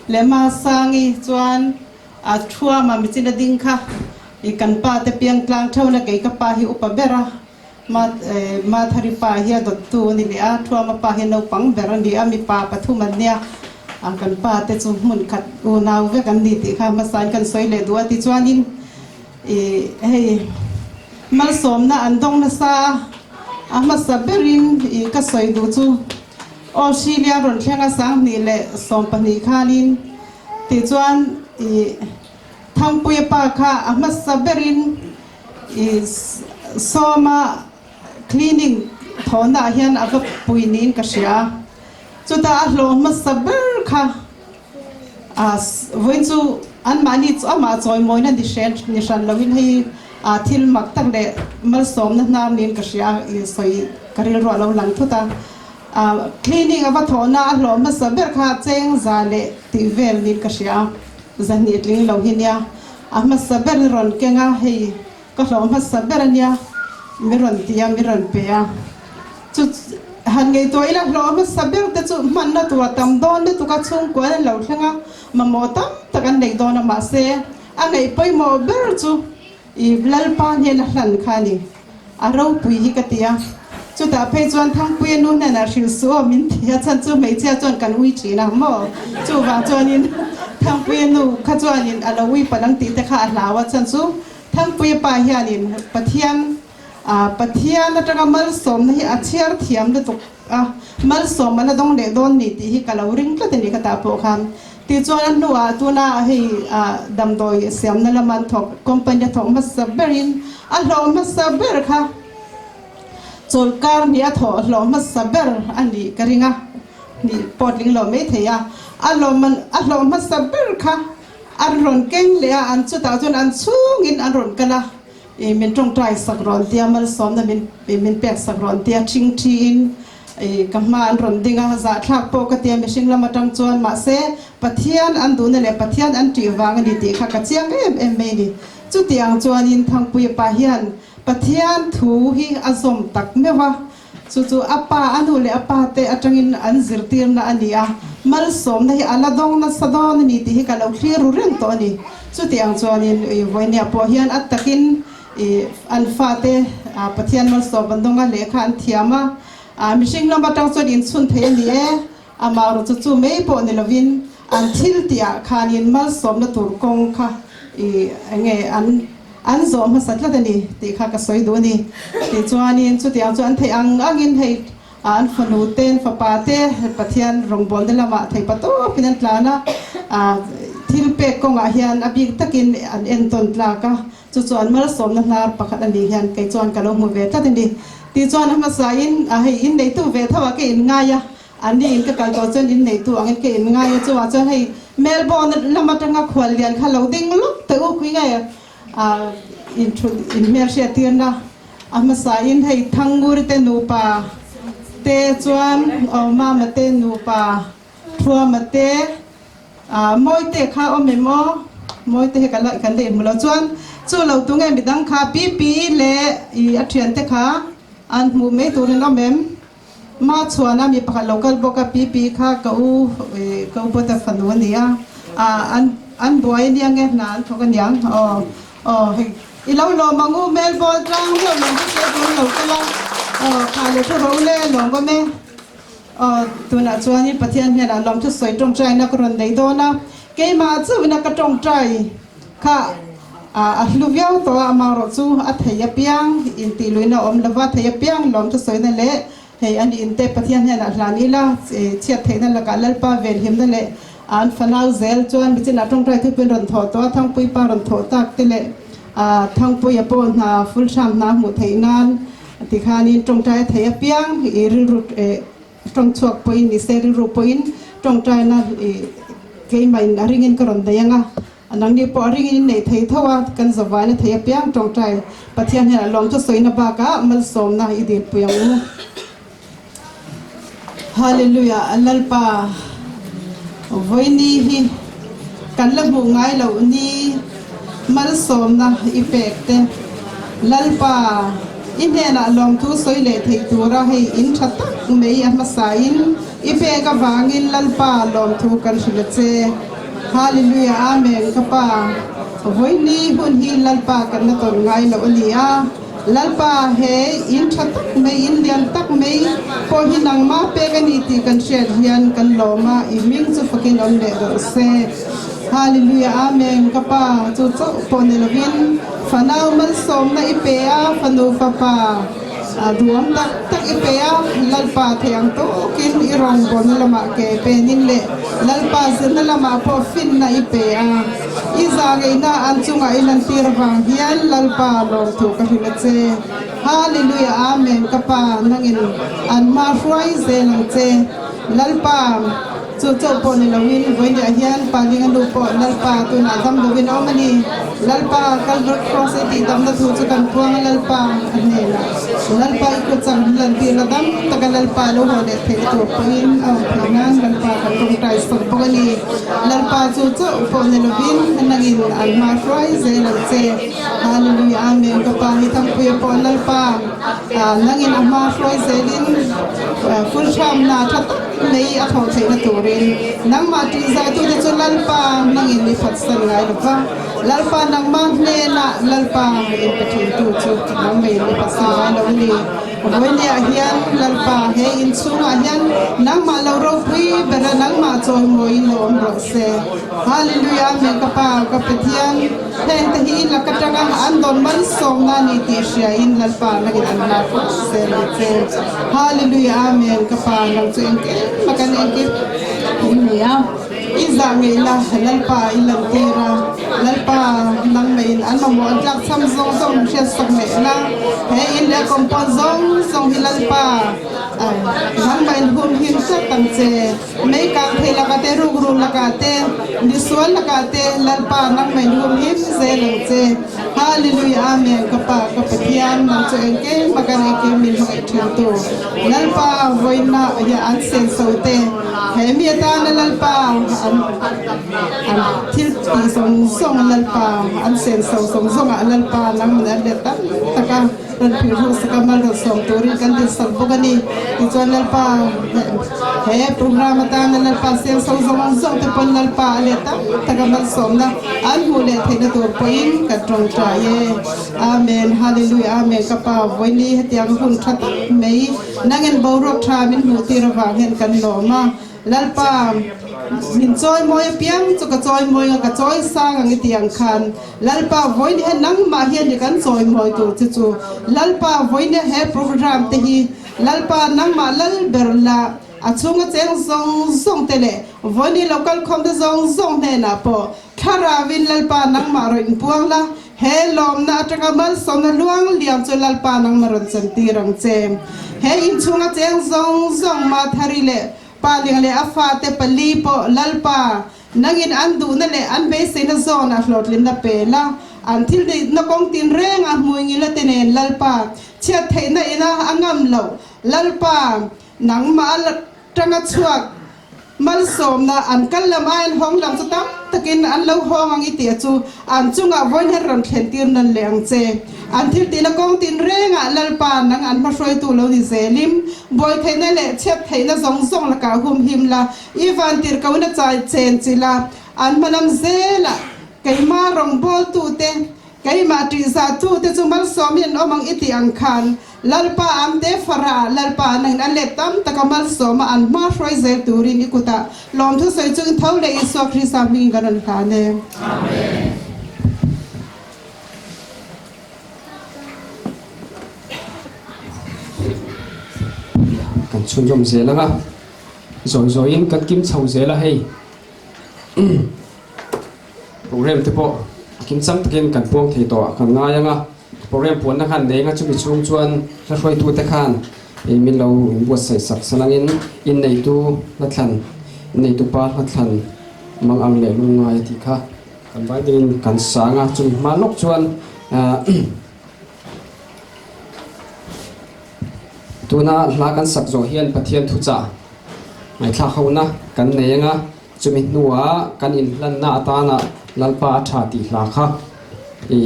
leh Masangi chuan a thuama michina ding kha i kan pa te piang tlang theuhna kei ka pa hi upa ber a, Mathari pa hi a dawttu a ni leh a, thuama pa hi naupang ber a ni a, mipa pathum an nia, kan pa te chu hmun khat unau vek an ni tih kha hmasain kan sawi leh duh a, tichuanin i hei malsawmna an dawng nasa a, a hmasa berin i ka sawi duh chu. Australia rawn thleng a 2012 khanin. Tichuan i Thangpuia pa kha a hmasa berin i Sawma cleaning thawhnaah hian a va pui niin ka hria. Chutah a hlawh hmasa ber kha a vawiin chu anmahni chu amah chawimawina ni hre ni hran loin hei a thil mak tak leh malsawmna hnar niin ka hria i sawi ka rilru a lo lang thut a. A cleaning a va thawhna a hlawh hmasa ber kha cheng za leh tih vel niin ka hria a, zahnih tling lo hi nia. A hmasa ber ni rawn keng a, hei ka hlawh hmasa ber a nia, mi rawn ti a, mi rawn pe a. Chu han ngaihtuah ila hlawh hmasa ber te chu hmanna tur a tam dawn lutuk a, chhungkuan an lo thleng a, mamawh tam tak an neih dawn a, mahse a ngaih pawimawh ber chu I Lalpa hnen a hlan kha a ni. A ropui hi ka ti a. Chutah phei chuan Thangpuia nu hnenah hrilh suh aw min ti a, chhan chu hmeichhia chuan kan ui thin a maw? Chuvang chuanin Thangpuia nu kha chuanin a lo ui palh ang tih te kha a hlau a, chhan chu Thangpuia pa hianin Pathian Pathian atanga malsawmna hi a chhiar thiam lutuk a, malsawm a la dawng leh dawn ni tih hi ka lo ring tlat a ni ka tah pawh khan. Tichuan a hnuah tuna hei damdawi siamna lama an thawk company a thawk hmasa berin a hlawh hmasa ber kha chawlhkar hnih a thawh hlawh hmasa ber a nih ka ring a, hnih pawh tling lo mai thei a, a hlawh a hlawh hmasa ber kha an rawn keng leh a, an chutah chuan an chhungin an rawn kal a. I min tawngtai sak rawn tia malsawmna min min pek sak rawn tia thing thiin i ka hma an rawn ding a, zahthlak pawh ka tia mihring lam atang chuan mahse Pathian an duhna leh Pathian an tih vang a ni tih kha ka chiang em em mai a ni. Chutiang chuanin Thangpuia pa hian Pathian thu hi a zawm tak meuh a, Chu chu a pa, a nu leh a pa te atangin an zirtirna a ni a, malsawmna hi a la dawng nasa dawn a ni tih hi ka lo thlir ru reng tawh a ni. Chuti ang chuanin i vawinia pawh hian a takin i an fate Pathian malsawm an dawng a, lehkha an thiam a, mihring lam atang chuan inchhun thei a ni e, amaherawhchu chu chu mai pawh ni lovin an thil tihah khanin malsawmna tur kawng kha i enge an An zawh hmasa tlat a ni tih kha ka sawi duh a ni. Tichuanin chutiang chu an theih ang angin hei an fanu te, an fapa te Pathian rawngbawlna lamah thei pa tawpin an tlan a, thil pek kawngah hian a bik takin an entawn tlak a, chu chu an malsawmna hnar pakhat a nih hian kei chuan ka lo hmu ve tlat a ni. Tichuan a hmasain hei inneitu ve tho ah ka inngai a, An ni in ka kal tawh chuan in neitu angin ka in ngai a, chuvang chuan hei Melbourne lam atanga khual lian kha lo ding lawk teh u khui nge in thut in hmelhriat tirna a hmasa in hei Thangnguri te nupa te chuan aw Mama te nupa Thuama te Mawite kha awm em aw Mawite hi ka la kan la inhmu lo chuan chu lo tu nge midang kha Pipi leh i a thiante kha an hmuh mai turin awm em? Ma chhuan a mi pakhat lo kal bawk a, Pipi kha ka u ka u Bawta fanu a ni a, an an buai a nia nge hna an thawk a niang aw aw hei i lo lawm ang u Melbourne tlang deuh lawm chu che tur lo kal a aw kha leh thu ro le lawm awm e aw tunah chuanin Pathian hnenah lawm thu sawi tawngtaina ka rawn nei dawn a keimah chauhin a ka tawngtai kha a hlu viau tawh a, amaherawh chu a thei apiang intih luihna a awm lova, thei apiang lawm chu sawina leh hei an inte Pathian hnenah hlan ila, chhiat theihna lakah Lalpa venhimna leh an fanau zel chuan michinah tawngtai thupin rawn thawh tawh a, Thangpui pa rawn thawh tak te leh Thangpuia pawh hna full hram hna hmuh theih nan tikhanin tawngtai a thei apiang i rilru Tawng chhuak pawhin ni se rilru pawhin tawngtaina keimah in a ringin ka rawn nei ang a, nangni pawh a ringin in neih thei tho a, kan zavaina thei apiang tawngtai Pathian hian a lawm chu sawina bakah malsawmna i dilpui ang u. Hallelujah Lalpa vawiini hi kan la hmuh ngai loh ni malsawmna i pek te Lalpa I hnenah lawmthu sawi leh theih tura hei in tha tak mai a hmasain i pek avangin Lalpa lawmthu kan hrilh a che. Hallelujah Amen ka pa vawiini hun hi Lalpa kan la tawn ngai loh a ni a, Lalpa he in tha tak mai in lian tak mai pawh hi nangmah pek a ni tih kan hriat hian kan lawm a, i hming chu fakin awm leh rawh se. Hallelujah Amen ka pa chu chauh pawh ni lovin Fanau malsawmna i pe a, fanu fapa. Duam tak tak i pe a, Lalpa thei ang tawkin i rawngbawlna lamah ke penin leh Lalpa zirna lamah pawh finna i pe a. I zahngeihna an chungah i lantir avang hian Lalpa lawmthu ka hrilh a che. Hallelujah Amen ka pa nangin an hma hruai zel ang che. Lalpa. Chu chauh pawh ni loin vawiinah hian Palinga nu pawh Lalpa tunah dam loin a awm a ni. Lalpa, Calvary Cross i tihdamna thu chu kan puang a Lalpa a hnenah. Lalpa i kut chang hlan tir la dam taka Lalpa lo haw leh theih tur pawhin a awm theih nan Lalpa kan tawngtai sak bawk a ni. Lalpa chu chauh pawh ni lovin nangin an hma hruai zel ang che. Hallelujah Amen ka pa hi Thangpuia pawh Lalpa nangin a hma hruai zelin fulhramna tha tak Lei a thawh theihna turin nangmah ṭihzaitute chu Lalpa nangin i phatsan ngai lo va, Lalpa nangmah hnenah Lalpa inpe ṭhintu chu nangmah i phatsan ngai lo a ni. Vawinia hian Lalpa he inchhungah hian nangmah lo ropui bera nangmah chawimawiin lo awm rawh se. Hallelujah Amen ka Pa ka Pathian hengte hi i lak aṭanga an dawn malsawmna a ni tih hriain Lalpa nangin an hla fawk zel ang che. Hallelujah Amen ka pa nang chu engkim a kan engkim i ni a i zah ngei la Lalpa i lan tir a Lalpa nang mei in an mamawh an tlak cham zawng zawng min hriat sak leh la he in leh compound zawng zawng hi Lalpa nang mah in hum him tlat ang che mei kang thei lakah te rukru lakah te misual lakah te Lalpa nang mei in hum him zel ang che. Hallelujah Amen ka pa ka Pathian nang chu engkim a kan engkim min hmangaih thin tu Lalpa vawiina hian an senso te he mi atana Lalpa an an thil tih zawng zawng Lalpa an senso zawng zawng ah Lalpa nang min an let tam tak a rawn phir ru sak a mal rawn sawm turin kan din sak bawk a ni tichuan Lalpa he program atana Lalpa senso zawng zawng te pawn Lalpa a let tam tak a malsawmna An hmuh leh theihna tur pawhin ka tawngtai e. Amen Hallelujah Amen ka pa Vawini hetiang hun tha tak mai nangin boruak tha min hmuh tir avang hian kan lawm a Lalpa min chawi mawi apiang chu ka chawi mawi anga ka chawi sang ang i tih ang khan Lalpa Vawini hian nangmah hian i kan chawi mawi tur che chu Lalpa Vawini he program te hi Lalpa nangmah lal ber la A chhunga cheng zawng zawng te leh Vawini lo kal khawm te zawng zawng hnenah pawh Thlarauvin Lalpa nangmah rawn inpuang la, he lawmna atanga malsawmna luang liam chu Lalpa nangmah rawn chantir ang che. He inchhunga cheng zawng zawng Mathari leh Paling leh a fate pali pawh Lalpa Nangin an duhna leh an beiseina zawnah hlawhtlinna pe la, an thil neihna kawng tinreng a hmuingila te nen Lalpa chhiat theihna ina a ngam loh Lalpa Nangmah a tanga chhuak malsawmna an kal lam aiin hawng lam chu tam takin an lo hawng ang i tih chu an chungah vawiin hian rawn thlen tir nan leh ang che. An thil tihna kawng tin rengah Lalpa nang an hmahruaitu lo ni zelim, buai theihna leh chhiat theihna zawng zawng lakah humhim la, i vantirhkohna chai chen chilh a, an hmalam zelah keimah rawngbawltute, keimah ṭihzahtute chu malsawmin an awm ang i tih ang khan Lalpa an te fara, Lalpa nangin an let tam taka malsawma an hma hruai zel turin i kutah lawmthu sawi chungin tho leh Isua Krista hmingin kan rawn hlan e. Amen. Kan chhunzawm zel anga zawi zawiin kan kim chho zel a hei. Program te pawh a kim chang takin kan puang thei tawh kan ngai anga. Program puanna khan nei anga chumi chhung chuan hla hruaitute khan min lo inbuatsaih sak salangin inneitu hlathlan, inneitu pa hlathlan mang ang leh lungngai tih kha kan vai dingin kan sang a, chumi hma lawk chuan tuna hla kan sak zawh hian Pathian thuchah ngaihthlak hona kan nei anga. Chumi hnuah kan inhlanna atana Lalpa a tha tih hla kha i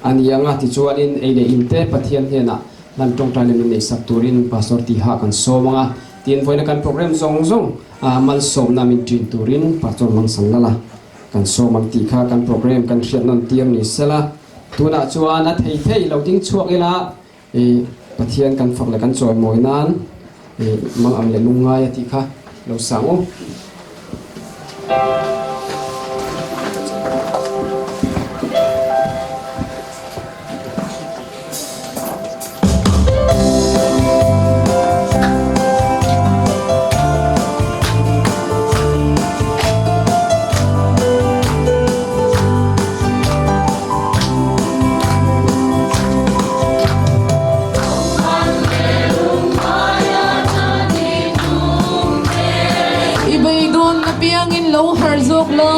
a ni ang a, tichuanin ei leh inte Pathian hnenah hlan tawngtai leh min neihsak turin Pastor Tiha kan sawm ang a, tin vawiina kan program zawng zawng malsawmna min ṭin turin Pastor Mangsanglala kan sawm ang tih kha kan program kan hriat nawn tir ni sela, tunah chuan a thei thei lo ding chhuak ila i Pathian kan fak leh kan chawimawi nan i mang ang leh lungngai a tih kha lo sang u. lo har zawk la.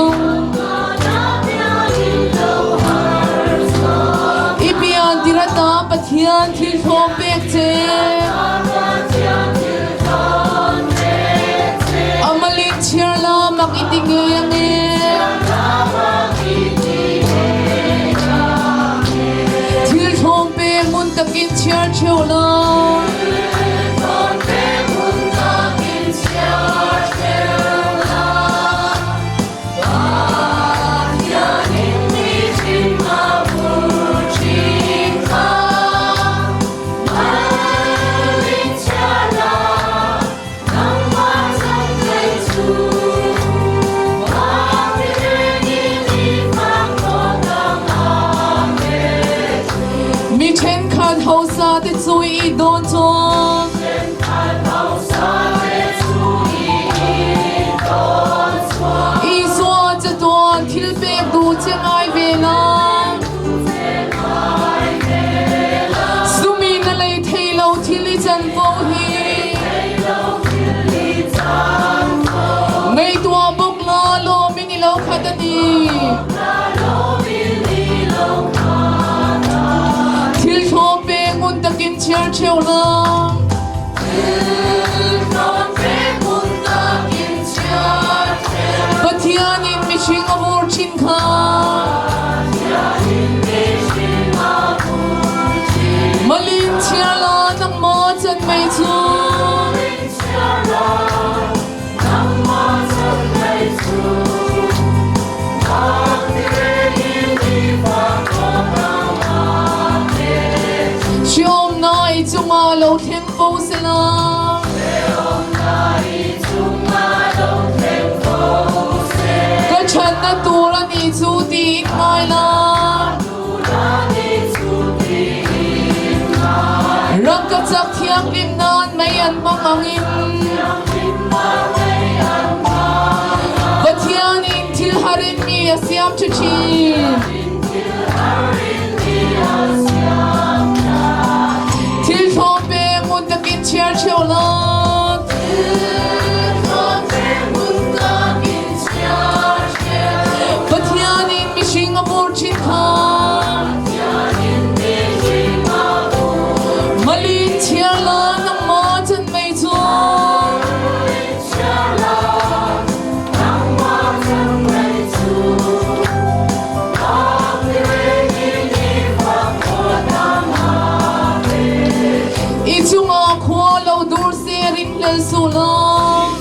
I pian tir ata Pathian thil thlawm pek che. A malin chhiar la mak i ti ngei ang e. Thil thlawm pek ngun takin chhiar theuh la. Mi thenkhat hausa te chu i dawn chuan Isua chatuan thil pek duh che ngai ve la. Sumin a lei thei lo thil i chanvo hi. Ngaihtuah bawk la lawmin i lo khat a ni. Thil thlawm pe ngun takin chhiar theuh la. Pathianin mihring a vur thin kha. Malin chhiar la nangmah chan mei chu. Hriawmna i chungah lo thleng fo sela. Ka thatna tur a nih chu tiin ngai la. Rangkachak thianghlim nan mei an hmang angin Pathianin thil harin mi a siam tha thin. Thil thlawm pe ngun takin chhiar theuh la. Pathianin mihring a vur thin kha. Malin chhiar la nangmah chan mei cu. I chungah khua lo dur se ringhlel suh law.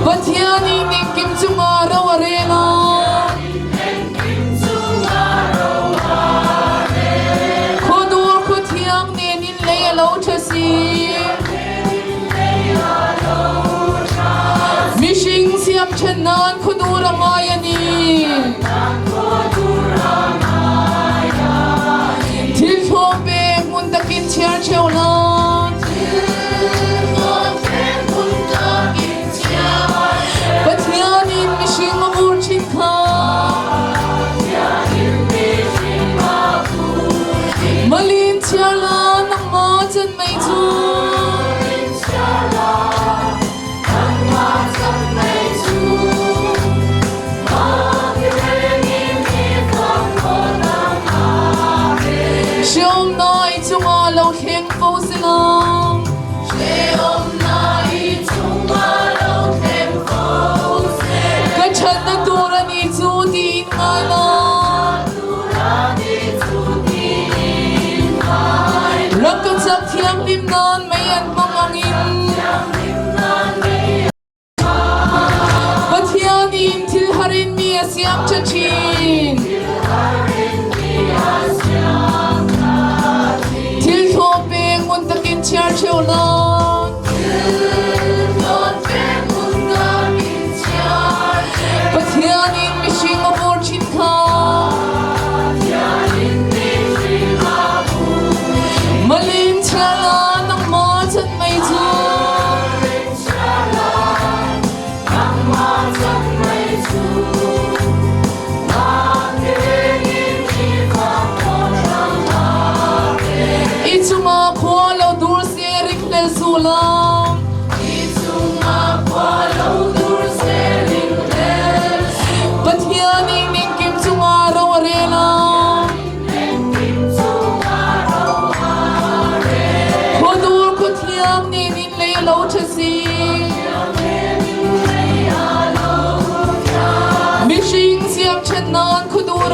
Pathian in engkim chungah ro a rel a. Khuadur khuathiang nen in lei a lo ṭha si. Mihring siamṭhen nan khuadur a ngai a ni. Thil thlawm pe hmun takin chhiar ṭheu la. Pathian in mihring a vur ṭhin kha. Malin chhiar la nangmah chan mei cu. Hriamnai cungah lo thleng fo sila. Ka ṭhatnak tur a nih cu tiin ngai la. Rak ka chak thianghlim nan mei an hmang angin. Pathian in thil har in mi a siam ṭha chin. Thil thlawm pe ngun takin chiar ṭheu la.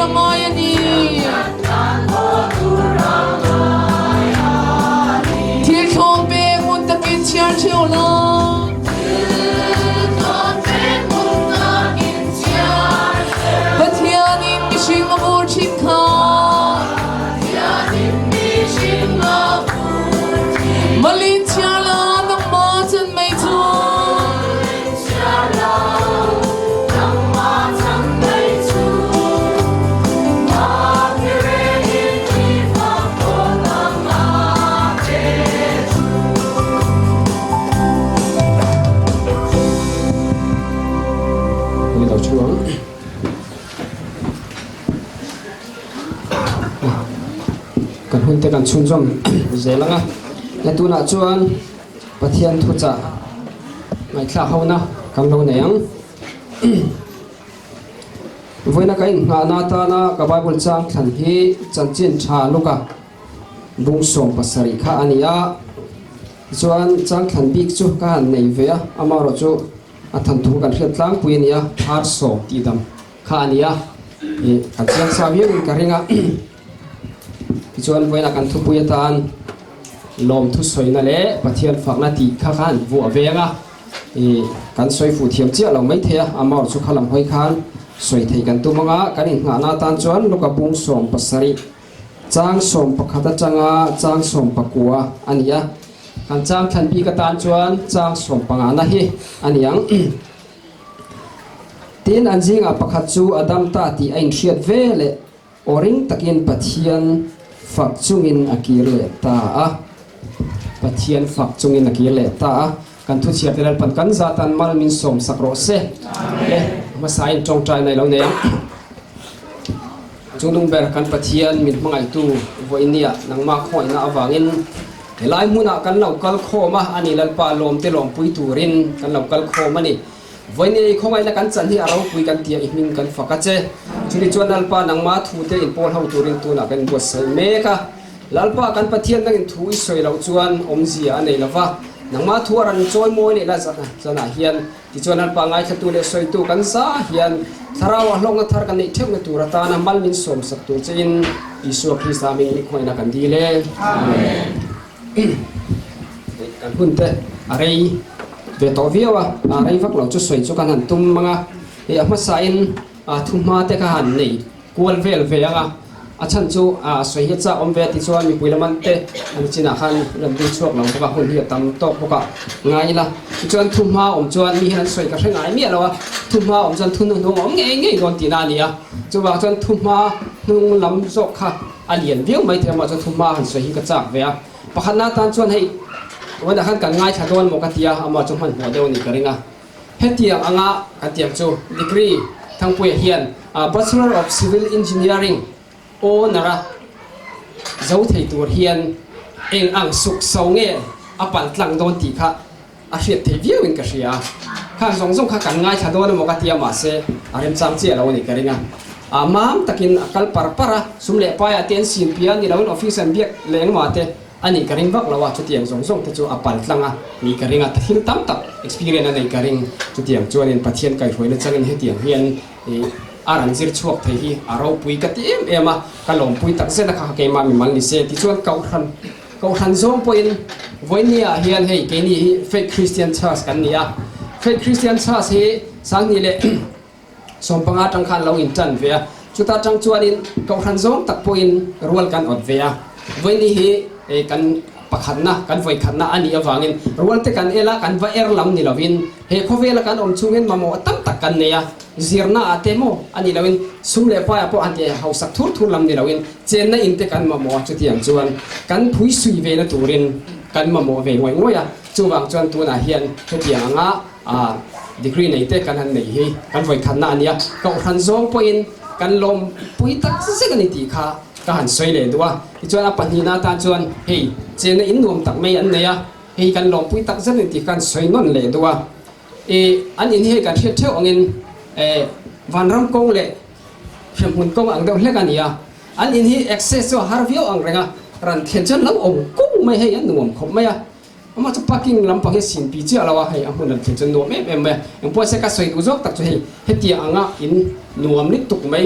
tur a ngai a ni. Thil thlawm pek ngun takin chhiar theuh la. Pathianin mihring a vur thin kha. Malin chhiar la nangmah chan mai chu. Kan hun te kan chhunzawm zel ang a, he tunah chuan Pathian thuchah ngaihthlak hona kan lo nei ang. Vawiina ka inngahna atana ka Bible chang thlan hi chanchin tha luka bung 17 kha a ni a. Tichuan chang thlan bik chu ka han nei ve a, amaherawh chu a thanthu kan hriat tlangpui a ni a, phar sawm tih dam kha a ni a, ih kan chiang sa viauin ka ring a. Tichuan vawiina kan thupui atan lawmthu sawina leh Pathian fakna tih kha khan vuah ve ang a. I kan sawi fuh thiam chiah lo mai thei a, amaherawh chu kha lam hawi khan sawi thei kan tum ang a, kan inngahna atan chuan Luka bung 70 chang 11 atanga chang 19 a ni a, kan chang thlan bik atan chuan chang 15 na hi a ni ang. Tin, an zingah pakhat chu a dam ta tih a inhriat ve leh Aw ring takin Pathian fak chungin a kir leh ta a. Pathian fak chungin a kir leh ta a. Kan thuchhiar te Lalpan kan zatan mal min sawm sak rawh se. Le hmasain tawngtai na i lo nei ang. Chungnung ber kan Pathian min hmangaihtu vawinia nangmah khawngaihna avangin helai hmunah kan lo kal khawm a, ani Lalpa lawmte lawmpui turin kan lo kal khawm a ni. Vawinia i khawngaihna kan chan hi a ropui kan tia i hming kan fak a che. Chuni chuan Lalpa nangma thute in pawl ho turin tunah kan inbuatsaih mek a. Lalpa kan Pathian nangin thu i sawi loh chuan awmzia a nei lo va, nangma thu a rawn chawi mawi leh la zanah hian tichuan Lalpa ngaithlatu leh sawitu kan za hian thlarau ah hlawkna thar kan neih theuhna tur atana mal min sawmsak tur chein Isua Krista hming i khawngaihna kan dil e. Amen. Kan hun te a rei ve tawh viau a, a rei vak lo chu sawi chu kan han tum ang a, hei a hmasain thu hma te kha han nei kual vel ve ang a, a chhan chu sawi hi a chak awm ve a tichuan mipui lam an te an chinah khan rawn ding chhuak lo bawk a, hun hi a tam tawk bawk a ngai ila, tichuan thu hma awm chuan mi hian an sawi ka hre ngai miah lo a, thu hma awm chuan thu hnuhnung a awm ngei ngei dawn tihna a ni a, chuvang chuan thu hma hnung lam zawk kha A lian viau mai thei a, mahse thu hma han sawi hi ka chak ve a. Pakhatna atan chuan hei vawiinah khan kan ngaithla dawn maw ka ti a, amah chu hmanhmawh deuh a nih ka ring a. Hetiang anga kan tiang chu degree Thangpuia hian Bachelor of Civil Engineering Honour a zo thei tur hian eng ang suk so nge a pal tlang dawn tih kha a hriat thei viauin ka hria a, khang zawng zawng kha kan ngaithla dawn emaw ka ti a, mahse a remchang chiah lo a nih ka ring a. A mam takin a kal par par a, sum leh paiah te an sim pia ni loin office an biak leh engmah te a nih ka ring vak lo a, chutiang zawng zawng te chu a pal tlang a nih ka ring a, thil tam tak experience a nei ka ring. Chutiang chuanin Pathian kaihhruaina changin hetiang hian ih a rawn zir chhuak thei hi a ropui ka ti em em a, ka lawmpui takzet a kha keimah mimal ni se tichuan kohhran Kohhran zawng pawhin vawinia hian hei keini hi Faith Christian Church kan ni a, Faith Christian Church hi 2015 atang khan lo intan ve a, chuta tang chuanin kohhran zawng tak pawhin rual kan awt ve a, vawiini hi kan pakhatna kan vawikhatna a nih avangin rualte kan el a, kan va er lam ni lovin he khawvela kan awm chungin mamawh tam tak kan nei a, zirna ah te maw a nih loin sum leh paiah pawh han ti hausak thur thur lam ni loin Chenna in te kan mamawh a, chutiang chuan kan phui sui ve na turin kan mamawh ve ngawih ngawih a, chuvang chuan tunah hian hetiang anga degree nei te kan han nei hi kan vawikhatna a nia, kohhran zawng pawhin kan lawmpui tak zet a ni tih kha ka han sawi leh duh a, tichuan a pahnihna atan chuan hei chenna in nuam tak mai an nei a, hei kan lawmpui tak zet a ni tih kha kan sawi nawn leh duh a, ih an in hi hei kan hriat theuh angin vanram kawng leh Hremhmun kawng ang deuh hlek a ni a, an in hi access chu a har viau ang reng a, ran thlen chuan lo awm kung mai hei a nuam khawp mai a, amah chu parking lampang hi sin pi chiah lo a, hei a hmun ran thlen chuan nuam em em mai a, engpawh se ka sawi duh zawk tak chu hei hetiang anga in nuam lutuk mai.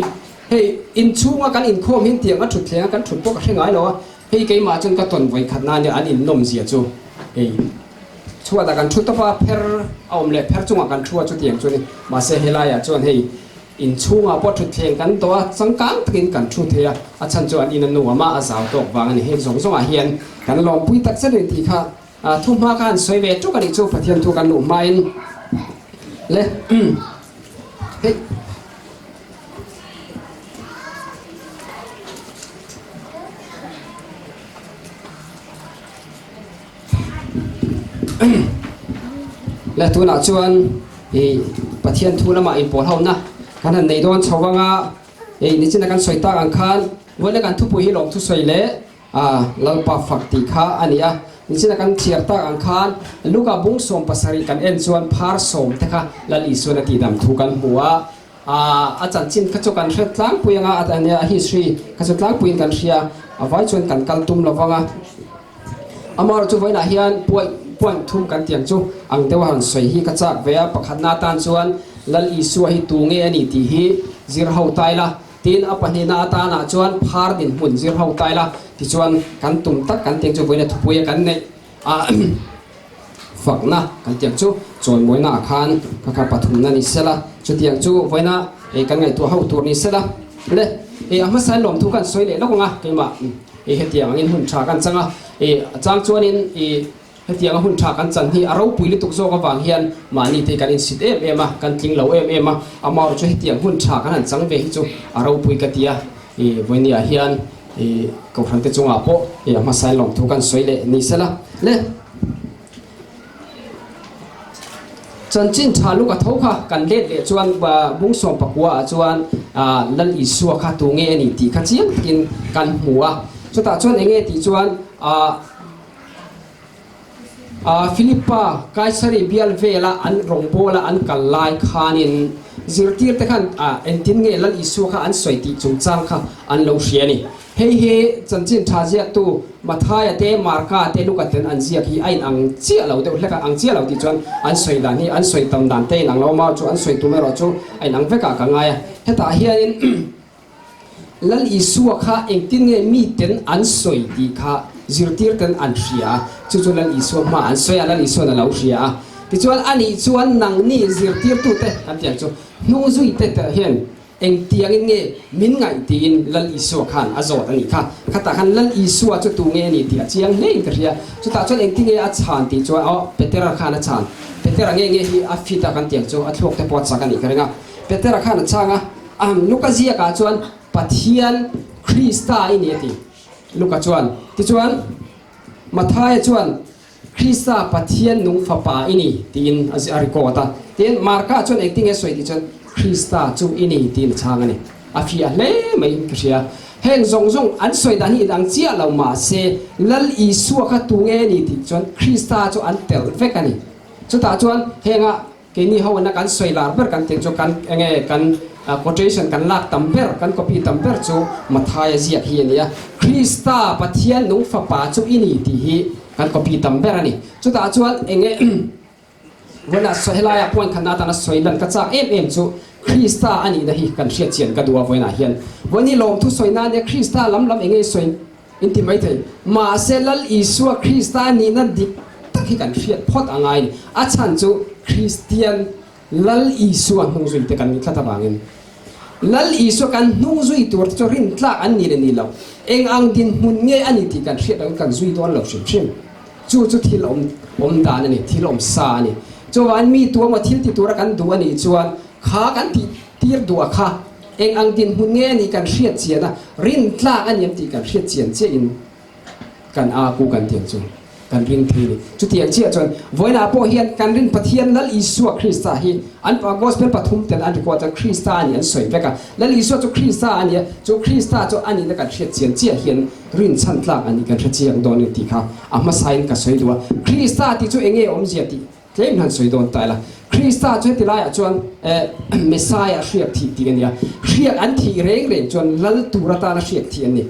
Hei inchhunga kan inkhawm hian tiang a thut thleng a kan thut pawh ka hre ngai lo a, hei keimah chuan ka tawn vawi khat na nia an innawm zia chu hei chhuatah kan thu tawp a, pher a awm leh pher chungah kan thu a chutiang chu a ni. Mahse helaiah chuan hei inchhungah pawh thut thleng kan tawh a, changkang takin kan thu thei a, a chhan chu an in a nuam a, a zau tawk vang a ni. Heng zawng zawngah hian kan lawmpui tak zet a ni tih kha Thu hma kha han sawi ve tuk a nih chu Pathian thu kan luh hmain le hei. Le tunah chuan i Pathian thu lamah inpawl hona kan han nei dawn chho anga hei nichina kan sawi tak ang khan vawiin kan thupui hi lawmthu sawi leh A, Lalpa fak tih kha a ni a. Nichina kan thliar tak ang khan Luka bung 70 kan en chuan phar sawm te kha Lal Isuan a tihdam thu kan hmu a. A, a chanchin kha chu kan hre tlangpui anga a nia, a history kha chu tlangpuiin kan hria, a vai chuan kan kal tum lo vang a. Amaherawhchu chu vawiinah hian point point thum kan tiang chu ang deuha han sawi hi ka chak ve a. Pakhatna atan chuan Lal Isua hi tu nge a ni tih hi zir ho tai la. Tin, a pahnihna atanah chuan phar dinhmun zir ho tai la, tichuan kan tum tak kan tiang chu vawiina thupuia kan neih a fakna kan tiang chu chawimawina ah khan ka kha pathumna ni sela, chutiang chu vawiina ei kan ngaihtuah ho tur ni sela. Le, ei a hmasa in lawmthu kan sawi leh lawk ang a, keimah ei hetiang angin hun tha kan chang a, ei a chang chuanin ei Hetianga hun tha kan chan hi a ropui lutuk zawk avang hian mahni te kan insit em em a, kan tling lo em em a, amaherawhchu chu hetiang hun tha kan han chang ve hi chu a ropui ka ti a, i vawinia hian i kohhran te chungah pawh i a hmasain lawmthu kan sawi leh ni sela le. Chanchin tha luk a tho kha kan let leh chuan bung 19 ah chuan Lal Isua kha tu nge a ni tih kha chiang takin kan hmu a, chutah chuan enge tih chuan Philippa Kaisari bial vela an rawngbawla an kal lai khanin zirtirte khan engtin nge Lal Isua kha an sawi tih chungchang kha an lo hria a ni. Hei hi chanchin tha ziaktu Mathaia te, Marka te, Luka ten an ziak hi a inang chiah lo deuh hlek a, ang chiah lo tih chuan an sawi dan hi an sawi tam dan te a inang lo a, chu an sawi tum erawh chu a inang vekah ka ngai a. Hetah hianin Lal Isua kha engtin nge miten an sawi tih kha zirtirten an hria a, chu chu Lal Isua hma an sawi a, Lal Isua'n a lo hria a. Tichuan, ani chuan nangni zirtirtute kan tih ang chu, hnungzuite te hian engtiangin nge min ngaih tiin Lal Isua khan a zawt a nih kha. Khatah khan Lal Isua chu tu nge a ni tih a chiang hlein ka hria. Chutah chuan engtin nge a chhan tih chuan, aw, Petera khan a chhan. Petera nge nge hi a fit a kan tih ang chu, a thluak te pawh a chak a nih ka ring a. Petera khan a chhang a. Ahem, Luka ziakah chuan Pathian Krista i ni a ti. Luka chuan. Tichuan, Mathaia chuan Krista Pathian nung Fapa i ni tiin a record a. Tin, Marka chuan engtin nge sawi tih chuan Krista chu i ni tiin a chhang a ni. A fiah hle mai ka hria. Heng zawng zawng an sawi dan hi inang chiah lo mahse Lal Isua kha tu nge ni tih chuan Krista chu an tel vek a ni. Chutah chuan henga Keini ho ina kan sawi lar ber kan tih chu kan enge kan quotation kan lak tam ber, kan copy tam ber chu Mathaia ziak hi a ni a. Krista Pathian nung fapa chu i ni tih hi kan copy tam ber a ni. Chutah chuan enge vawiinah sawi helaiah point khatna atana sawi lan ka chak em em chu Krista a nihna hi kan hriat chian ka duh a vawiinah hian. Vawiin hi lawmthu sawi nan nia Krista lam lam enge sawi In ti maithei. Mahse Lal Isua Krista nihna dik tak hi kan hriat phawt a ngai a ni. A chhan chu Kristian Lal Isua hnungzui te kan ni tlat avangin. Lal Isua kan hnungzui tur te chu rintlak an ni leh ni lo. Eng ang dinhmun nge a ni tih kan hriat loin kan zui dawn lo hrim hrim. Chu chu thil awm awm dan a ni, thil awm sa a ni. Chuvangin mi tuamaw thil ti tura kan duh a nih chuan kha kan tih tir duh a kha. Eng ang dinhmun nge nih kan hriat chian a, rintlak a niam tih kan hriat chian chiahin kan a ku kan tiang chu kan ring thei ni. Chutiang chiah chuan vawiinah pawh hian kan rin Pathian Lal Isua Krista hi an Gospel pathum ten an record chuan Krista a nih an sawi vek a. Lal Isua chu Krista a ni a, chu Krista chu a nihna kan hriat chian chiah hian rinchhan tlak a nih kan hre chiang dawn a ni tih kha a hmasain ka sawi duh a. Krista tih chu eng nge awmzia tih Tlem han sawi dawn ta ila, Krista chu heti laiah chuan Messiah hriak thih tih a ni a, hriak an thih reng reng chuan lal tur atana hriak thih an ni.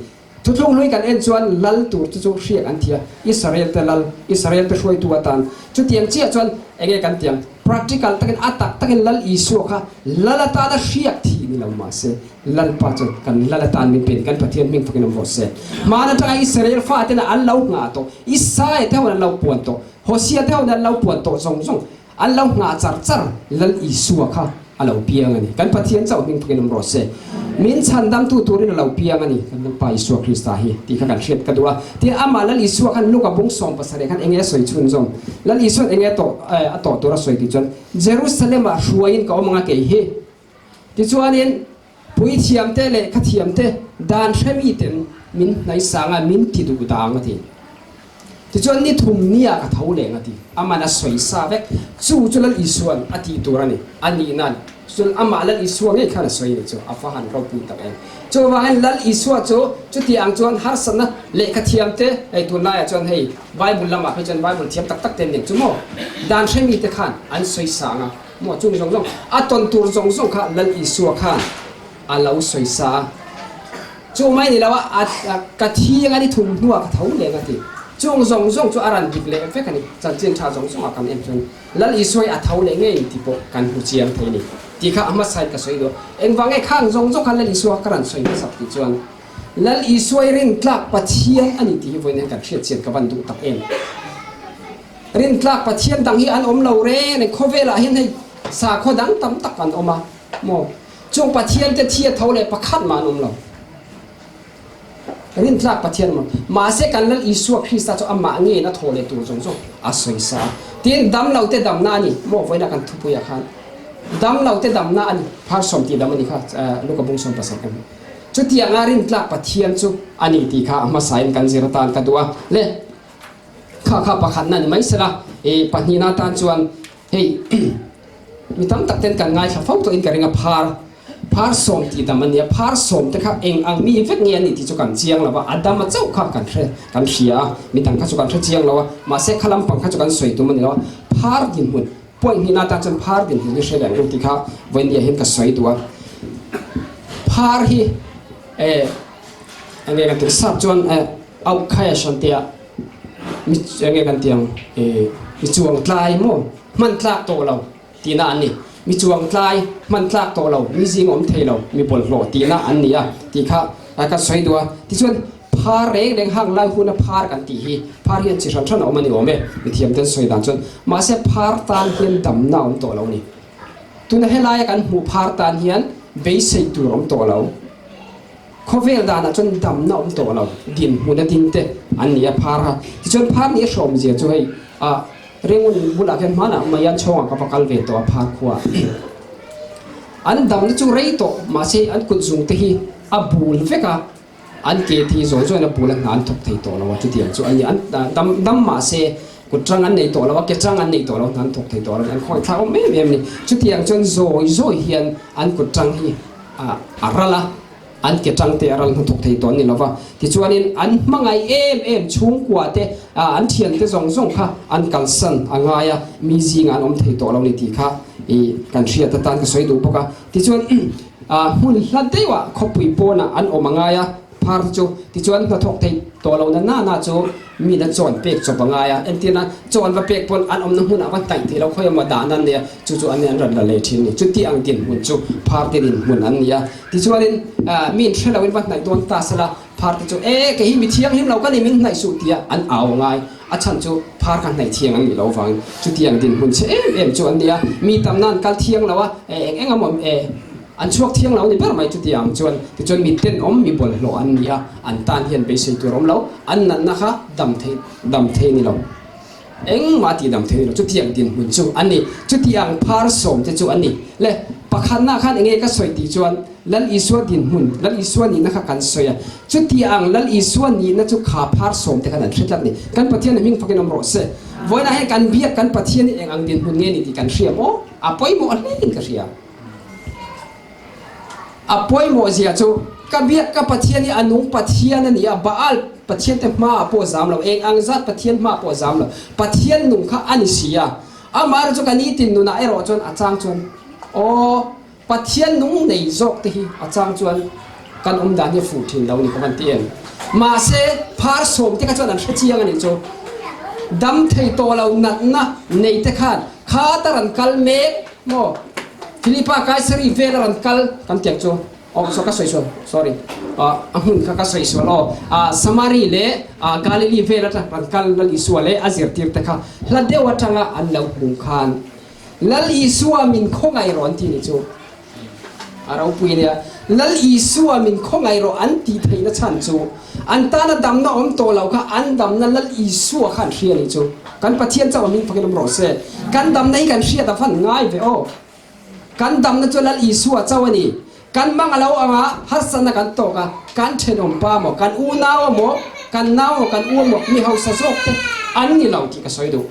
Thuthlung hlui kan en chuan lal tur chu chu hriak an thi a, Israel te lal, Israel te hruaitu atan. Chutiang chiah chuan Enge kan ti ang? Practical takin a tak takin Lal Isua kha Lal atana hriak thih ni lo mahse Lalpa chuan kan Lal atan min pe ni, kan Pathian hming fakin awm rawh se. Hmaan atanga Israel fatena an lo nghah tawh, Isaia te hoin an lo puan tawh, Hosea te hoin an lo puan tawh zawng zawng an lo nghah char char Lal Isua kha a lo piang a ni. Kan Pathian chauh hming fakin awm rawh se. Min chhandamtu turin a lo piang a ni, kan Lalpa Isua Krista hi tih kha kan hriat ka duh a. Tin, amah Lal Isua khan Luka bung 17 khan enge a sawi chhunzawm? Lal Isua'n enge a tawh a tawh tur a sawi tih chuan, Jerusalem-ah hruaiin ka awm ang a kei hi. Tichuanin, puithiamte leh khathiamte dan hremiten min hnaisang a, min ti duh dang a ti. Tichuan ni thum nia ka tho leng a ti. Aman a sawi sa vek. Chu chu Lal Isua'n a tih tur a ni. A nih nan chuan amah Lal Isua ngei khan a sawi a ni chu. A va han ropui tak em. Chuvangin Lal Isua chu chuti ang chuan harsatna lehkha thiamte hei tunlaiah chuan hei Bible lamah phei chuan Bible thiam tak tak te an ning chu maw? Dan hremite khan an sawi sang a maw? Chung zawng zawng a tawn tur zawng zawng kha Lal Isua khan a lo sawi sa a. Chu mai ni lo a, ka thi anga ni thum hnuah ka tho leng a ti. Chung zawng zawng chu a ran dik leh vek a ni. Chanchin tha zawng zawngah kan en chuan Lal Isuai a tho leh ngei tih pawh kan hmu chiang thei a ni. Tih kha a hmasain ka sawi duh a. Engvang nge khang zawng zawng kha Lal Isua ka rawn sawi hmasak tih chuan Lal Isuai rintlak Pathian a ni tih hi vawiin hian kan hriat chian ka van duh tak em. Rintlak Pathian dang hi an awm lo reng reng. Khawvelah hian hei sakhaw dang tam tak an awm a maw? Chung Pathian te thi a tho leh pakhat mah an awm lo. Rintlak Pathian awm lo. Mahse kan Lal Isua Krista chu amah ngeiin a thaw leh tur zawng zawng a sawi sa a. Tin, dam lo te damna a ni. Maw vawiinah kan thupuiah khan dam lo te damna a ni. Phar sawm tih dam a ni kha Luka bung 17 kan hmu. Chutianga rintlak Pathian chu a ni tih kha a hmasain kan zir atan ka duh a. Le kha kha pakhatna ni mai sela, i pahnihna atan chuan Hei mi tam tak ten kan ngaithla fo tawhin ka ring a, phar phar sawm tih dam a nia, phar sawm te kha eng ang mi vek nge a nih tih chu kan chiang lo a, a dam a chauh kha kan hre kan hria a, mi dang kha chu kan hre chiang lo a, mahse kha lampang kha chu kan sawi tum a ni lo a, phar dinhmun point hnihna atan chuan phar dinhmun hi hre leh ang u tih kha vawinia hian ka sawi duh a, phar hi eh eng nge kan tih sap chuan eh auh khaesh an tia. Mi enge kan ti ang eh mi chuang tlai maw hman tlak tawh lo tihna an ni. Mi chuang tlai hman tlak tawh lo, mi zing awm thei lo, mi bawlhhlawh tihna an ni a tih kha ka sawi duh a. Tichuan phar reng reng hang lai huna phar kan tih hi phar hian chi hran hran a awm a ni awm e, mithiam ten sawi dan chuan. Mahse phar tan hian damna a awm tawh lo a ni. Tuna helaia kan hmuh phar tan hian beisei tur a awm tawh lo. Khawvel danah chuan damna awm tawh lo, dinhmun a ding te an ni a phar a. Tichuan phar nih a hrawm zia chu hei ah Ringun bulah khian hmanah Mayan chhawngah ka va kal ve tawh a phar khua. An damna chu rei tawh mahse an kut zung te hi a bul vek a, an ke te hi zawi zawiin a bul a hna an thawk thei tawh lo a chutiang chu an ni. An dam dam mahse kut tang an nei tawh lo a, ke tang an nei tawh lo, hna an thawk thei tawh lo a ni. An khawngaihthlak awm em em a ni. Chutiang chuan zawi zawi hian an kut tang hi a ral a, an ke tang te a ral hnathawk thei tawh an ni lova. Tichuanin an hmangaih em em chhungkua te, an thian te zawng zawng kha an kalsan a ngai a, mi zingah an awm thei tawh lo ni tih kha i kan hriat atan ka sawi duh bawk a. Tichuan hmun hla deuhah khawpui pawnah an awm a ngai a, phar te chu tichuan hnathawk thei tawh lo na na na chu mi na chawn pek chawp a ngai a, entirna chawn va pek pawn an awmna hmunah va hnaih thei lo khawi emaw dah nan nia chu chu an an rawn la leh thin a ni. Chuti ang dinhmun chu phar te dinhmun an ni a, tichuanin mi in hre loin va hnaih dawn ta sela phar te chu e kei hi mi thianghlim lo ka ni min hnaih suh tia an au a ngai, a chhan chu phar kha hnaih thiang an nih loh avangin chuti ang dinhmun che em em chu an ni a, mi tam nan kal thiang lo a eng eng emaw e. An chhuak thiang lo ni ber mai chuti ang chuan tichuan mi tenawm mi bawlhhlawh an ni a, an tan hian beisei tur awm lo, an natna kha dam thei dam thei ni lo, engmah tih dam thei ni lo, chuti ang dinhmun chu an ni, chuti ang phar sawm te chu an ni. Le pakhatna khan enge ka sawi tih chuan Lal Isua dinhmun, Lal Isua nihna kha kan sawi a, chuti ang Lal Isua nihna chu kha phar sawm te khan an hre tlat ni. Kan Pathian hming fakin awm rawh se. Vawiinah hian kan biak kan Pathian hi eng ang dinhmun nge ni tih kan hria maw? A pawimawh hlein ka hria. A pawimawh zia chu, Ka biak ka Pathian hi a nung Pathian a ni a, Baal Pathian te hmaah pawh zam lo, eng ang zat Pathian hmaah pawh zam lo, Pathian nung kha a ni si a. Amaherawhchu ka nitin nunah erawh chuan a chang chuan, Aw, Pathian nung nei zawk te hi a chang chuan kan awm dan hi a fuh thin lo ni ka van ti em. Mahse, phar sawm te kha chuan an hre chiang a nih chu. Dam thei tawh lo natna nei te khan kha ta rawn kal mek maw? Philipa Kaisari vel a rawn kal kan tiang chu aw saw ka sawi sual sorry a hmun kha ka sawi sual aw Samari leh Galili vel atang rawn kal Lal Isua leh a zirtir te kha hla deuh atanga an lo hmuh khan Lal Isua min khawngaih rawh an ti ni chu. A ropui a nia. Lal Isua min khawngaih rawh an tih theihna chhan chu an tana damna awm tawh lo kha an damna Lal Isua kha an hria nih chu. Kan Pathian chauh a hming fakin awm rawh se. Kan damna hi kan hriat a van ngai ve aw. Kan damna chu Lal Isua chauh a ni. Kan mang a lo ang a, harsatna kan tawk a, kan thenawm pa maw, kan unau a maw, kan nau maw, kan u a maw, mi hausa zawk te an ni lo tih ka sawi duh.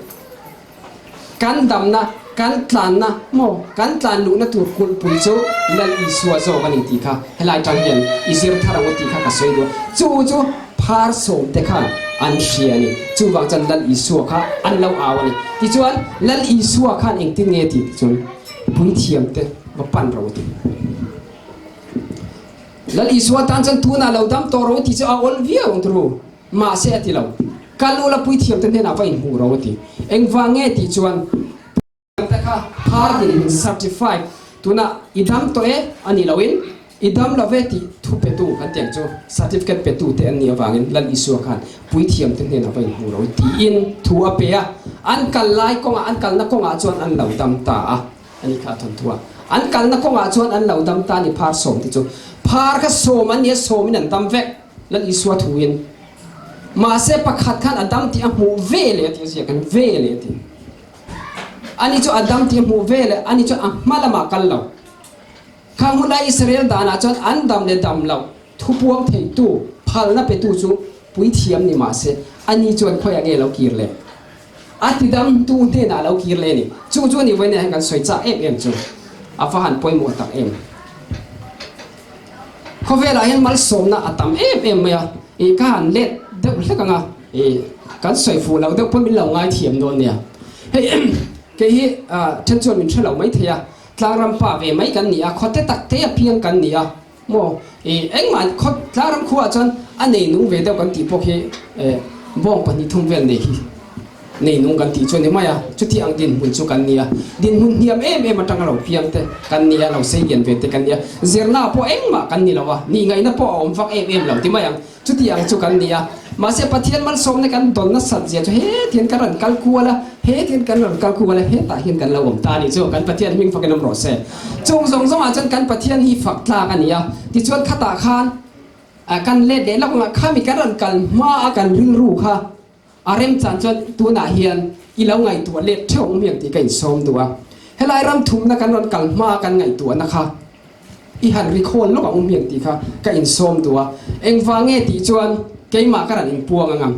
Kan damna, kan tlanna maw, kan tlan luhna tur kulhpui chu Lal Isua zawk a ni tih kha helai tang hian i zir thar ang u tih kha ka sawi duh a. Chu chu phar sawmte khan an hria a ni. Chuvang chuan Lal Isua kha an lo au a ni. Tichuan, Lal Isua khan engtin nge tih chuan puithiamte va pan ro ti. Lal Isua tan chuan tunah lo dam tawh ro tih chu a awl viau ang turu. Mahse a ti lo. Kal ula puithiamte hnenah va inhmuh ro a ti. Engvang nge tih chuan puithiamte kha phar din in certified tunah i dam tawh e a nih loin i dam lo ve tih thu petu kan ti ang chu certificate petu te an nih avangin Lal Isua khan puithiamte hnenah va inhmuh ro tiin thu a pe a. An kal lai kawngah an kalna kawngah chuan an lo dam ta a. A ni kha a thawnthu a. An kalna kawngah chuan an lo dam ta a ni phar sawmte chu. Phar kha sawm an ni a sawmin an dam vek. Lal Isua thuin, Mahse pakhat khan a dam tih a hmuh ve leh a ti a ziak an ve leh a ti. Ani chu a dam tih a hmuh ve leh ani chuan a hma lamah kal lo. Khang hun lai Israel danah chuan an dam leh dam loh thupuang theitu phalna petu chu puithiam ni mahse ani chuan khawiah nge lo kir leh? A tidamtu hnenah a lo kir leh a ni. Chu chu a ni vawiin hian kan sawi chak em em chu a va han pawimawh tak em. Khawvelah hian malsawmna a tam em em mai a, ih ka han let deuh hlek ang a, ih kan sawi fuh loh deuh pawn min lo ngaithiam dawn nia. Hei kei hi then chuan min hre lo mai thei a, tlangram pa ve mai kan ni a, khawte tak te apiang kan ni a maw, ih engmah khaw tlangram khuaah chuan a nei nung ve deuh kan tih pawh khi bawng 2 3 vel nei khi. Nei nung kan tih chu a ni mai a, chuti ang dinhmun chu kan ni a. Dinhmun hniam em em atanga lo piang te kan ni a, lo sei lian ve te kan ni a. Zirna pawh engmah kan ni lo a, nih ngaihna pawh a awm vak em em lo ti mai ang. Chuti ang chu kan ni a. Mahse Pathian malsawmna kan dawn nasat zia chu hetiang kan rawn kal kual a, hetiang kan rawn kal kual a, hetah hian kan lo awm ta a nih chu. Kan Pathian hming fakin awm rawh se. Chung zawng zawngah chuan kan Pathian hi fak tlak a ni a. Tichuan khatah khan kan let leh lawk ang a, khami kan rawn kal hma a kan rilru kha, A remchan chuan tunah hian i lo ngaihtuah let theuh ang hmiang tih ka insawm duh a. Helai ram thumna kan rawn kal hmaa kan ngaihtuahna kha i han recall lawk ang hmiang tih kha ka insawm duh a. Engvang nge tih chuan keimah ka rawn inpuang ang ang.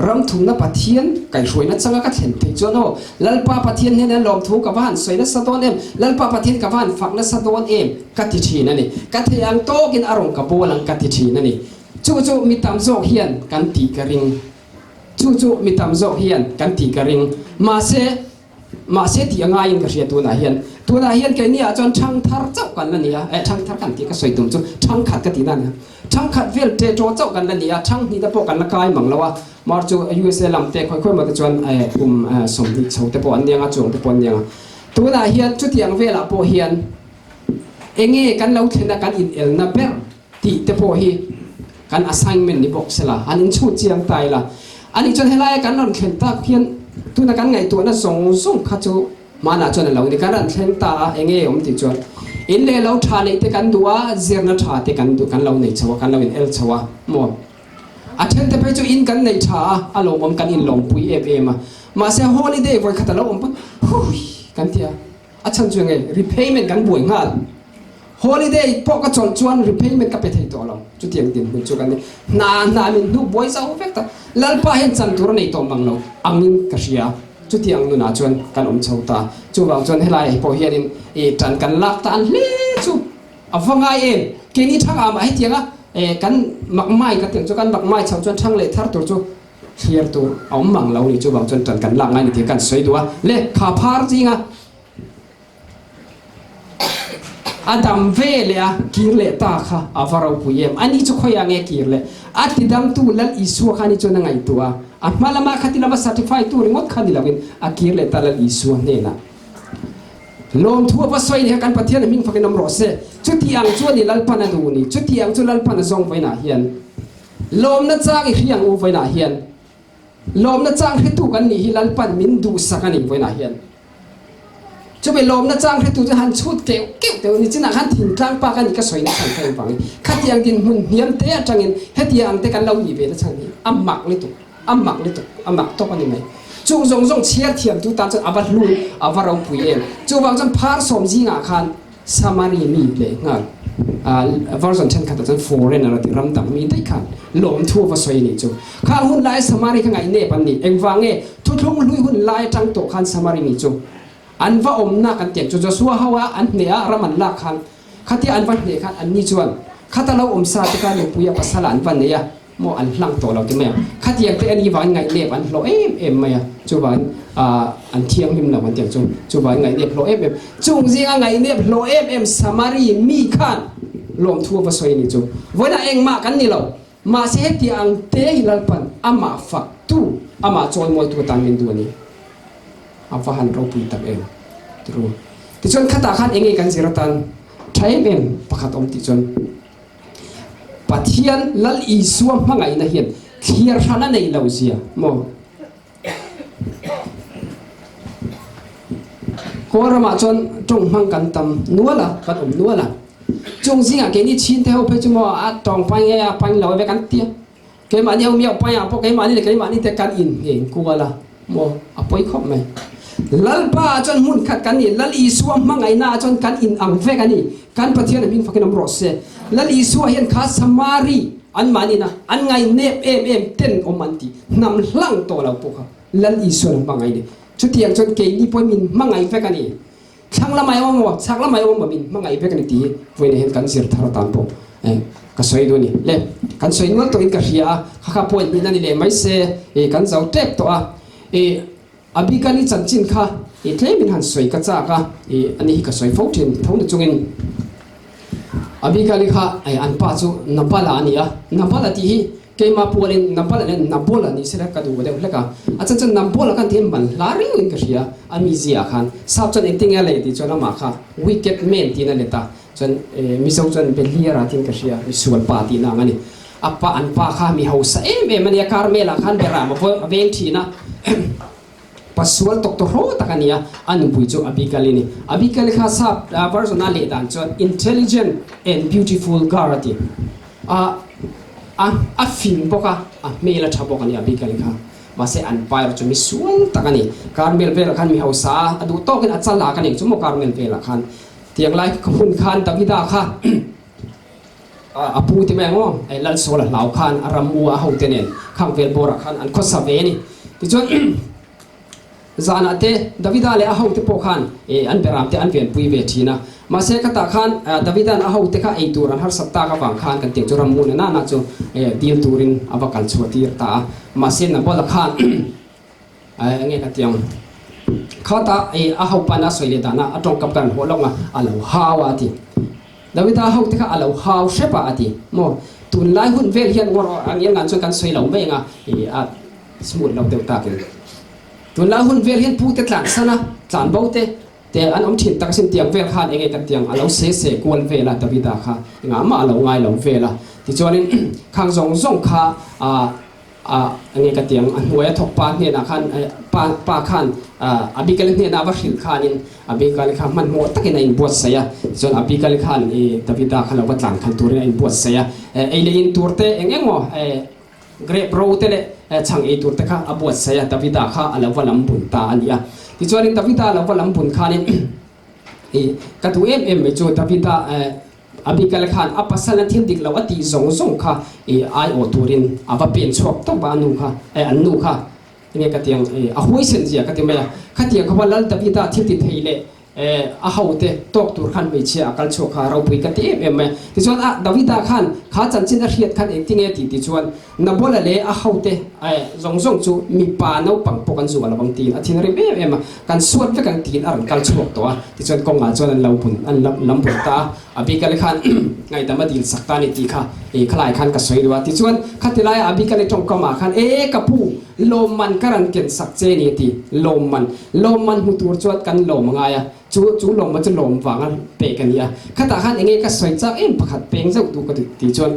Ram thumna Pathian kaihhruaina changa ka thlen theih chuan aw Lalpa Pathian hnena lawmthu ka va han sawi nasa dawn em, Lalpa Pathian ka va han fak nasa dawn em ka ti thin a ni. Ka theih ang tawkin a rawn ka bawl ang ka ti thin a ni. Chu chu mi tam zawk hian kan tih ka ring. Chu chu mi tam zawk hian kan tih ka ring. Mahse, mahse tih a ngaiin ka hria tunah hian. Tunah hian keini ah chuan thang thar chauh kan la ni a, eh thang thar kan tih ka sawi tum chu thang khat ka tih na a ni a. Thang khat vel ṭe ṭaw chauh kan la ni a, thang hnih te pawh kan la kai mang lo a. Mar chu USA lam te khawi khawi maw te chuan eh kum 20 chho te pawh an ni ang a, chuang te pawh an ni ang a. Tunah hian chutiang velah pawh hian enge kan lo thlen a kan inelna ber tih te pawh hi kan assignment ni bawk sela, an inchhut chiang ta ila. Ani chuan helaia kan rawn thlen tak hian tuna kan ngaihtuahna zawng zawng kha chu hmanah chuan a lo ni. Kan rawn thleng ta a, eng nge awm tih chuan in leh lo tha neih te kan duh a, zirna tha te kan duh, kan lo nei chho a, kan lo in el chho a maw. A then te phei chu in kan nei tha a, a lawmawm kan inlawmpui em em a. Mahse holiday vawikhat a lo awm pawn hui kan ti a. A chhan chu enge repayment kan buai nghal. Holiday pawh ka chawlh chuan repayment ka pe thei tawh lo. Chutiang dinhmun chu kan ni. Hna hna min hnuh buai zo vek ta. Lalpa hian chan tur a nei tawh mang lo angin ka hria. Chutiang nunah chuan kan awm chho ta. Chuvang chuan helai ah pawh hianin i tan kan lak ta an hle chu a va ngai em. Keini thang ah mah hetianga kan mak mai ka tiang chu kan mak mai chho chuan thang leh thar tur chu Thlir tur a awm mang lo ni chuvang chuan tan kan lak ngai ni tih kan sawi duh a, le kha phar zinga. A dam ve leh a, kir leh ta kha a va ropui em. Ani chu khawiah nge kir leh? A tidamtu Lal Isua kha ani chuan a ngaihtuah a, a hma lama khati lama certify tu ringawt kha ni loin a kir leh ta Lal Isua hnenah. Lawmthu a va sawi ni kha kan Pathian a hming fakin awm rawh se. Chuti ang chu a ni Lalpan a duh ni. Chuti ang chu Lalpan a zawng vawiinah hian. Lawmna chang i hri ang u vawiinah hian. Lawmna chang hretu kan nih hi Lalpan min duhsak a ni vawiinah hian. Chumi lawmna chang hretu chu han chhut keuh keuh teuh ni chinah khan thingtlang pa ka nih ka sawi na chhan kha engvangin khatiang dinhmun hniam te atangin hetiang ang te kan lo nih ve na chhan hi a mak lutuk, a mak lutuk, a mak tawp a ni mai. Chung zawng zawng chhiar thiamtu tan chuan a va hlun, a va ropui em. Chuvang chuan phar sawm zingah khan Samari mi leh nghal version thenkhatah chuan foreigner a ti ram dang mi daih khan lawmthu a va sawi a nih chu. Khang hun laia Samari kha ngaihnep an ni. Engvang nge thuthlung hlui hun lai atang tawh khan Samari mi chu an va awmna kan tiang chu Joshua ho a an hneh a ram an lak khan khatia an va hneh khan anni chuan khata lo awm sa te kha nupui a pasal ah an va nei a. Maw an hlang tawh lo ti mai ang. Khatiang te ani vangin ngaihnep an hlawh em em mai a, chuvangin ah an thianghlim lo an ti ang chu, chuvangin ngaihnep hlawh em em. Chung zinga ngaihnep hlawh em em Samari mi khan lawmthu a va sawi a ni chu. Vawiinah engmah kan ni lo, mahse heti ang te hi Lalpan amah faktu, amah chawimawitu atan min duh a ni. A va han ropui tak em turu. Tichuan khatah khan enge kan zir atan tha em em pakhat awm tih chuan, Pathian Lal Isua hmangaihna hian thliar hran a nei lo zia maw? Kawl ramah chuan tawng hmang kan tam nual a, kan awm nual a. Chung zingah keini chhinte ho phei chu maw a tawng paih nge a paih lo e ve kan ti a. Keimahni ho miau paihah pawh keimahni leh keimahni te kan inngeng kual a maw? A pawi khawp mai. Lalpa ah chuan hmun khat kan ni. Lal Isua hmangaihna ah chuan kan inang vek a ni. Kan Pathian a hming fakin awm rawh se. Lal Isua hian kha Samari anmahni na an ngainep em em ten awm an tih hnam hlang tawh lo pawh kha Lal Isuan a hmangaih a ni. Chutiang chuan keini pawhin min hmangaih vek a ni. Thlang lamah i awm maw, chhak lamah i awm maw, min hmangaih vek a ni tih hi vawiinah hian kan zir thar atan pawh ka sawi duh a ni. Le, kan sawi nual tawhin ka hria a, kha kha point hnihna ni leh mai se, kan zo tep tawh a. Abigail-i chanchin kha tlemin han sawi ka chak a, ani hi ka sawi fo thin tho na chungin. Abigail-i kha an pa chu Nabal-a a ni a, Nabal-a tih hi Keimah pualin Nabal leh Nabol a ni sela ka duh deuh hlek a. A chan chuan Nabol a kan ti hian man hla riau in ka hria a mizia ah khan. Sap chuan engtin nge a leh tih chuan amah kha wicked man tiin a let a. Chuan Mizo chuan Beliara tiin ka hria, misual pa tihna ang a ni. A pa an pa kha mi hausa em em a nia, Carmel ah khan beram a veng thin a. Pasual tawk tawhraw tak a ni a, a nupui chu Abigail a ni. Abigail kha sap version a leh dan chuan intelligent and beautiful girl a ti. A a a fing bawk a, a hmel a tha bawk a ni Abigail kha. Mahse an pa erawh chu mi sual tak a ni. Carmel velah khan mi hausa a, a duh tawkin a chal ak a ni chu maw Carmel velah khan. Tiang lai hmun khan Davida kha A pu ti mai ang aw, Lal Sawl a hlau khan a ram u a hote nen khang vel bawrah khan an khawsa ve a ni. Tichuan zanah te Davida leh a hote pawh khan an beram te an venpui ve thin a. Mahse khatah khan Davida'n a hote kha ei tur an harsat tak avang khan kan tiang chu ram mu na nana chu dil turin a va kal chhuah tir ta a. Mahse Nabala khan Enge ka ti ang? Khata i a hopan a sawi leh dana a tawngkap kan hawh lawk a, a lo hau a a ti. Davida ho te kha a lo hau hrep a a ti. Maw? Tunlai hun vel hian ngawr ang iang an chuan kan sawi lo mai ang a, i a smooth lo deuh takin. Tunlai hun vel hian pu te tlan san a, tlan bo te te an awm thin tak asin tiang vel khan enge ka ti ang? A lo se se kual vel a Davida kha engah mah a lo ngai lo vel a. Tichuanin khang zawng zawng kha a A nge ka ti ang, a hnuaia thawk pa hnenah khan pa pa khan Abigail hnenah a va hrilh khanin Abigail kha hmanhmawh takin a inbuatsaih a, tichuan Abigail khan i Davida kha lo va tlan khan turin a inbuatsaih a, ei leh in tur te eng eng maw grape ro te leh chhang ei tur te kha a buatsaih a, Davida kha a lo va lam bun ta a ni a. Tichuanin Davida a lo va lam bun khanin i ka duh em em mai chu Davida Abigail khan a pasal a thil dik lo a tih zawng zawng kha i aiawh turin a va pen chhuak tawp a, a nu kha eh an nu kha enge ka ti ang i a huaisen zia ka ti mai a, khatiang khawpa Lal Davida thil ti thei leh A hote tawk tur khan hmeichhia a kal chhuak kha ropui ka ti em em mai a. Tichuan a Davida khan kha chanchin a hriat khan engtinge tih ti chuan Nabola leh a hote zawng zawng chu mipa naupang pawh kan zuah lo ang tiin a thinrim em em a, kan suat vek ang tiin a rawn kal chhuak tawh a. Tichuan kawngah chuan an lo bun an lam bun ta a, Abigale khan ngaihdam a dil sak ta a ni tih kha khalai khan ka sawi duh a. Tichuan khati laia Abigale tawngkamah khan E ka pu, lawmman ka rawn ken sak che ni a ti. Lawmman, lawmman hmu tur chuan kan lawm a ngai a, chu chu lawmman chu lawm vanga pek a ni a. Khatah khan enge ka sawi chak em pakhat peng zauh duh ka tih chuan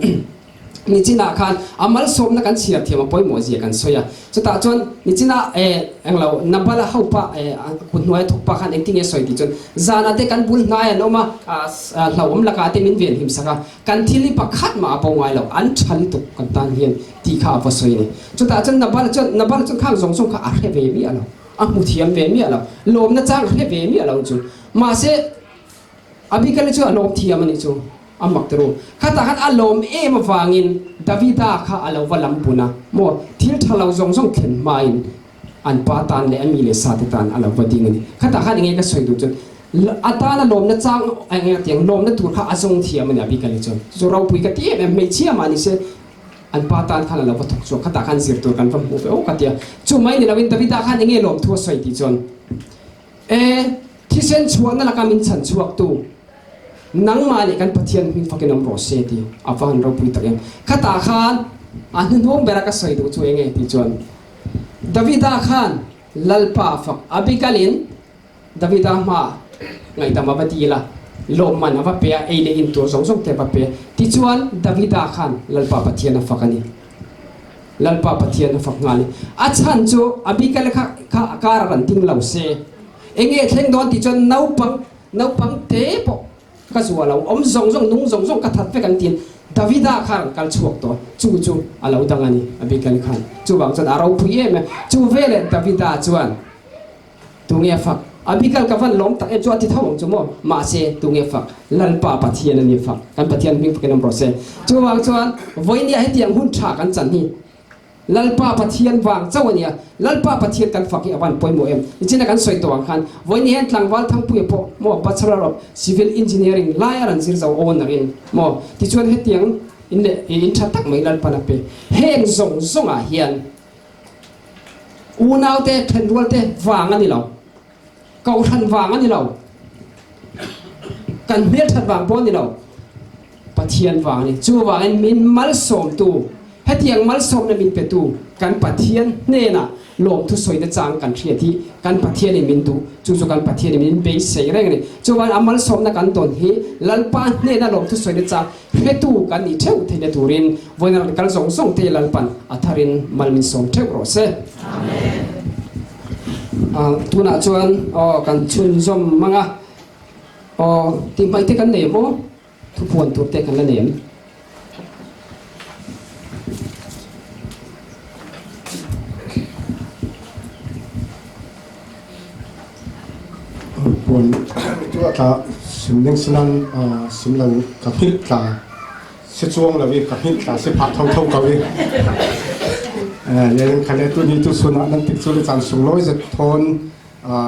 Nichinah khan a malsawmna kan chhiar thiam a pawimawh zia kan sawi a. Chutah chuan nichinah eh englo Nabala hopa eh kut hnuaia thawk pa khan engtinge sawi tih chuan zanah te kan bul hnai an awm a, hlauhawm lakah te min venhim sak a, kan thil hi pakhat mah a bo ngai lo, an tha lutuk kan tan hian tih kha a va sawi a ni. Chutah chuan Nabala chuan Nabala chuan khang zawng zawng kha a hre ve miah lo, a hmu thiam ve miah lo, lawmna chang a hre ve miah lo chu. Mahse Abigail chu a lawm thiam a nih chu, a mak turu. Khatah khan a lawm em avangin Davida kha a lo va lam bun a, maw thil tha lo zawng zawng thlen hmain an pa tan leh a mi leh sa te tan a lo va ding a ni. Khatah khan enge ka sawi duh chuan a tan a lawmna chang eng eng tiang lawmna tur kha a zawng thiam a ni Abigail chuan. Chu chu ropui ka ti em em, hmeichhia mah ni se an pa tan khan a lo va thawk chhuak. Khatah khan zir tur kan va hmuh ve aw ka ti a. Chu mai ni loin Davida khan enge lawmthu a sawi tih chuan E, thisen chhuahna laka min chhan chhuaktu, nangmah leh kan Pathian hming fakin awm rawh se ti a va han ropui tak em. Khatah khan a hnuhnung bera ka sawi duh chu eng nge tih chuan Davida khan Lalpa fak Abigail-in Davida hmaah ngaihdam a va dil a, lawmman a va pe a, ei leh in tur zawng zawng te a va pe a. Tichuan Davida khan Lalpa Pathian a fak a ni. Lalpa Pathian a fak nghal i a chhan chu Abigail kha kha a kar a rawn ding lo se eng nge thleng dawn tih chuan naupang naupang te pawh ka zuah lo awm zawng zawng nung zawng zawng ka that vek an tiin Davida kha a rawn kal chhuak tawh chu chu a lo dang a ni Abigail khan chuvang chuan a ropui em a chu veleh Davida chuan Tunge a fak? Abigail ka van lawm tak em chu a ti tho ang chu maw? Mahse, tunge a fak? Lalpa Pathian a ni a fak. Kan Pathian hming fakin awm rawh se. Chuvang chuan, vawinia hetiang hun tha kan chan hi Lalpa Pathian vang chauh a nia. Lalpa Pathian kan fak hi a van pawimawh em? Nichina kan sawi tawh ang khan, vawinia hian tlangval Thangpuia pawh maw Bachelor of Civil Engineering lai a rawn zir zo owner in maw? Tichuan hetiang in leh in tha tak mai Lalpan a pe. Heng zawng zawngah hian Unaute, thenrualte vang a ni lo. Kohhran vang a ni lo. Kan hmelthat vang pawh a ni lo. Pathian vang a ni. Chuvangin min malsawmtu, hetiang malsawmna min petu kan Pathian hnenah lawmthu sawina chang kan hriat hi kan Pathianin min duh. Chu chu kan Pathianin min beisei reng a ni. Chuvangin a malsawmna kan dawn hi Lalpa hnena lawmthu sawina chang Hretu kan nih theuh theihna turin vawiin rawn kal zawng zawng te Lalpan a tharin mal min sawm theuh rawh se. Tunah chuan aw kan chhunzawm mang a, aw tihhmaih te kan nei em aw? Thupuan tur te kan la nei em? Puan tu a tla sim ning sinan sim lo ka hngilh tla si chuang lo i ka hngilh tla si phah tho tho ko i len khale tu ni tu sun ah nan tik cu le caan sunglawi zet thawn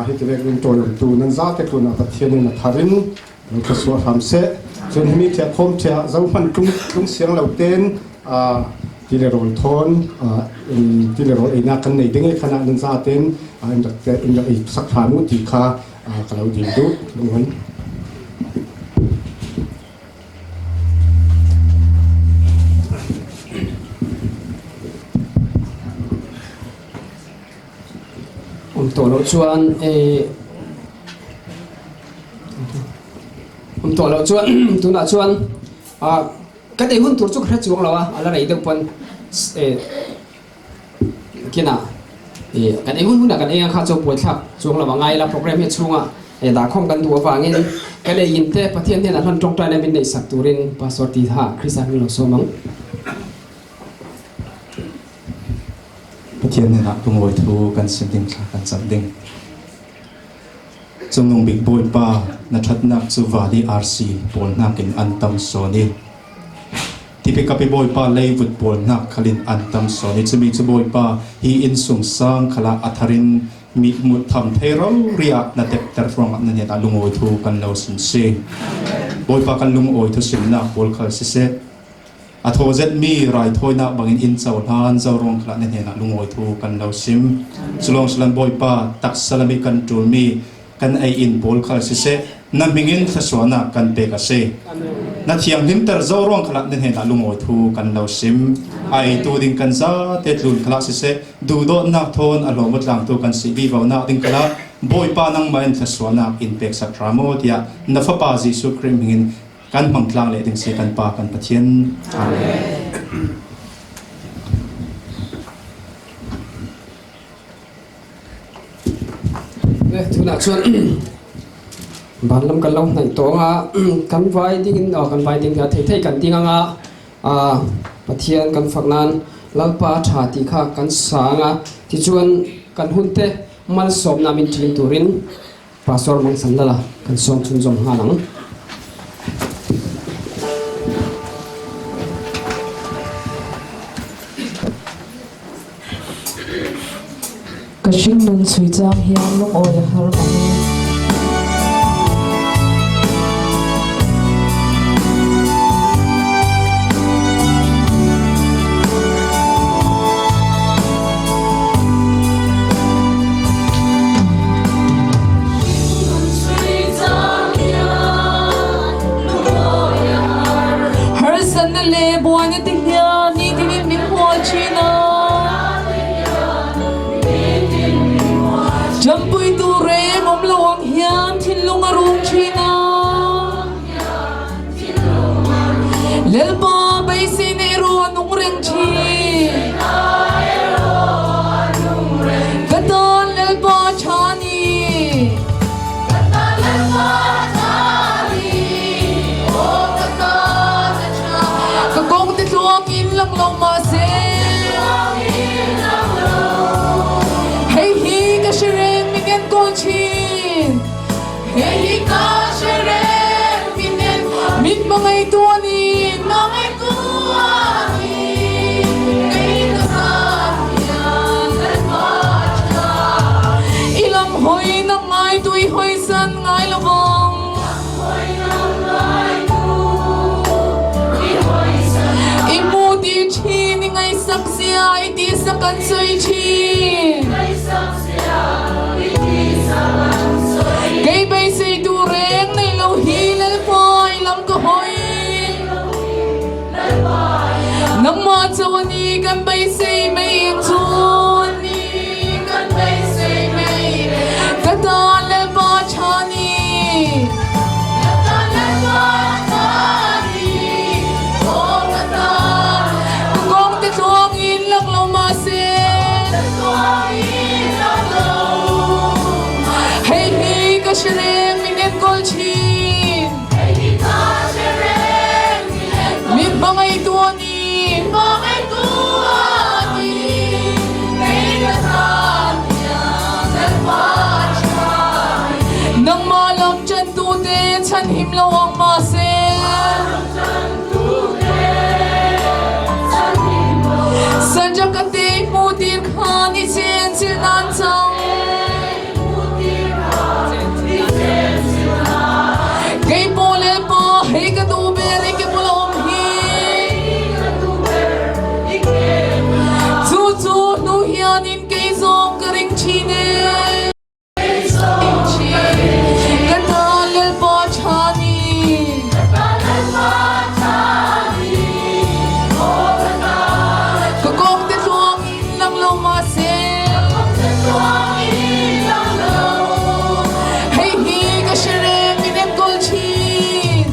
hi ti vek in tawlung tu nan za te tlun ah Pathian in a thar in lo thluachuah hram seh. Cun himi thia khawm thia zohman tlung tlung siang lo ten ti le rawl thawn ti le rawl einak kan nei ding i khan ah nan za ten in rak in rak ei sak hram u ti kha ka lo dil duh lunghan. Awm tawh loh chuan awm tawh loh chuan tunah chuan ka nei hun tur chu ka hre chuang lo a, a la rei deuh pawn kinah kan ei hun hunah kan ei ang kha chu buaithlak chuang lo a ngai la program hi chhungah dahkhawm kan duh avangin ka nei in te Pathian hnenah hlan tawngtaina min neihsak turin Pastor Titha Krista hming lo sawm ang. Pathian hnenah lungawi thu kan sim ding thla kan cam ding. Cungnung bik Bawipa, na ṭhatnak cu van i arsi pawl nakin an tam sawn i tipikapi Bawipa leivut pawl nak khalin an tam sawn i chumi cu Bawipa hi innsung sang khalah a thar in Mi hmuh tham thei ro ri ah na tep ter ruangah na hnen ah lungawi thu kan lo sim si. Bawipa kan lungawi thu simnak pawl khal siseh, a thaw zetmi raithawinak bangin in cohlan zo ruang kha na hnen ah lungawi thu kan lo sim. Culawng silan Bawipa taksa lam i kan ṭulmi kan ei inn pawl khal siseh, na hming in thluachuahnak kan pek a si. Na thianghlimter zo ruang kha na hnen ah lungawi thu kan lo sim. A eitu ding kan zate tlun khala siseh, duhdawtnak thawn a hlawm tlangtu kan si vivonak ding khala Bawipa nangmah in thluachuahnak in pek sak hram u tiah na Fapa Jesuh Khrih hming in kan hmang tlang leh ding si kan Pa kan Pathian. Amen. Tunah chuan van lam kan lo hnaih tawng a, kan vai ding in kan vai ding thei thei kan ding anga Pathian kan fak nan Lalpa tha ti kha kan sang a, tichuan kan hun te malsawmna min ṭin turin Pastor Mang San Lala kan sawm chhunzawm nghal ang. Ka hringnun chhui chang hian lungawi a har mang e. Harsatna le buaina te hian nitin in min hual thin a. Ṭampuitu reng awm lo ang hian thinlung a rum thin a. Lalpa beisei na erawh a nung reng thin. Ka tan Lalpa ṭha ni. Ka tan Lalpa ṭha ni. Aw ka tan a ṭha. Ka kong te tluang in lang lo mahse. Hei hi ka hre reng min enkawl thin. Hei hi ka hre reng min en min hmangaihtu a ni. Hmangaihtu a ni. Kei ka tan hian Lalpa ṭha. I lam hawi nang ngai tui hawi san ngai lo vang. I hmu ti ṭhin, i ngaihsak zia, i tihsak an sawi ṭhin. Kei beisei duh reng nei lo hi Lalpa i lam ka hawi. Nangmah cu a ni kan beisei mei eng cu a ni kan beisei mei. Ka ta Lalpa ṭha ni. Ka ta Lalpa ṭha ni. Aw ka ta. Ka kong te tluang in lak lo mahse. Hei hi ka hre min enkawl chin. Min hmangaihtu a ni. Nangmah lam ṭantu te chhanhim lo ang mahse. Sanjak ka te hmu tir khan i chen chil nan cang. Kei paw le pa hei ka duh ber i ke bula um hi. Cu cu hnu hian in kei zong ka ring chin e. Ka ta Lalpa ṭha ni. Ka kong te tluang in lang lo mahse. Hei hi ka hre min enkawl chin.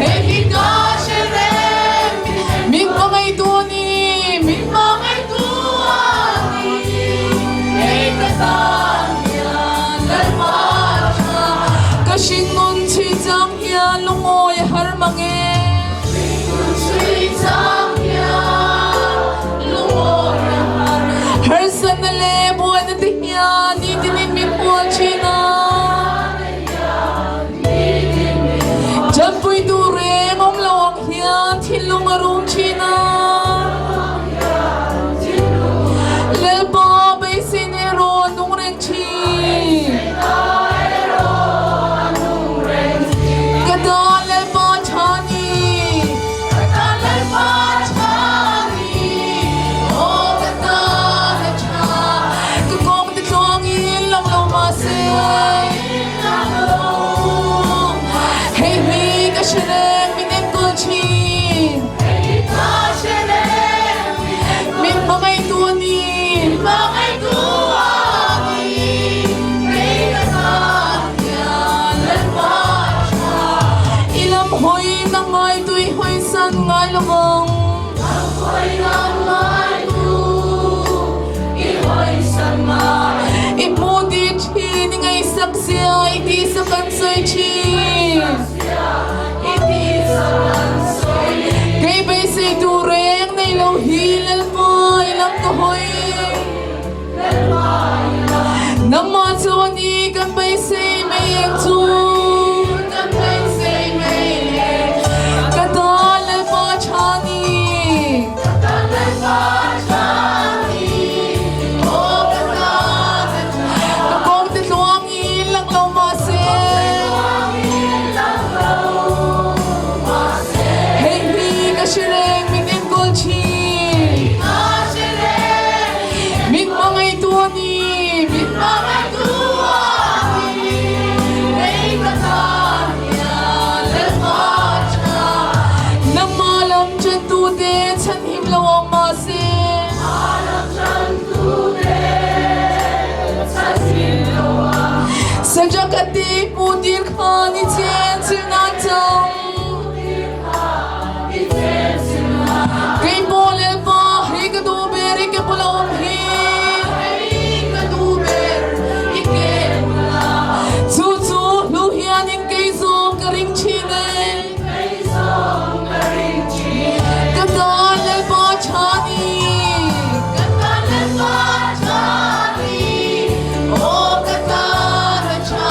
Hei hi ka hre min hmangaihtu ni. Min hmangaihtu ni. Hei ka ta. hawi Nangmah chu a ni kan beisei mei eng chu Kan beisei mei eng Ka tan Lalpa tha ni Ka tan Lalpa tha ni Aw ka tan a tha Ka kawng te tluang in lang lo mahse Hei hi ka hre reng min enkawl thin Min hmangaihtu a ni Min hmangaihtu a ni Kei ka tan hian Lalpa tha Nangmah lam chantute chhanhim lo ang mahse Sajakati hmuhtir kha ni chen chil nan cang. Kei paw le pa hei ka duh ber i ke bula um hi. Cu cu hnu hian in kei zong ka ring chin e. Ka tan le pa tha ni. Ka tan le pa tha ni. Aw ka tan a tha.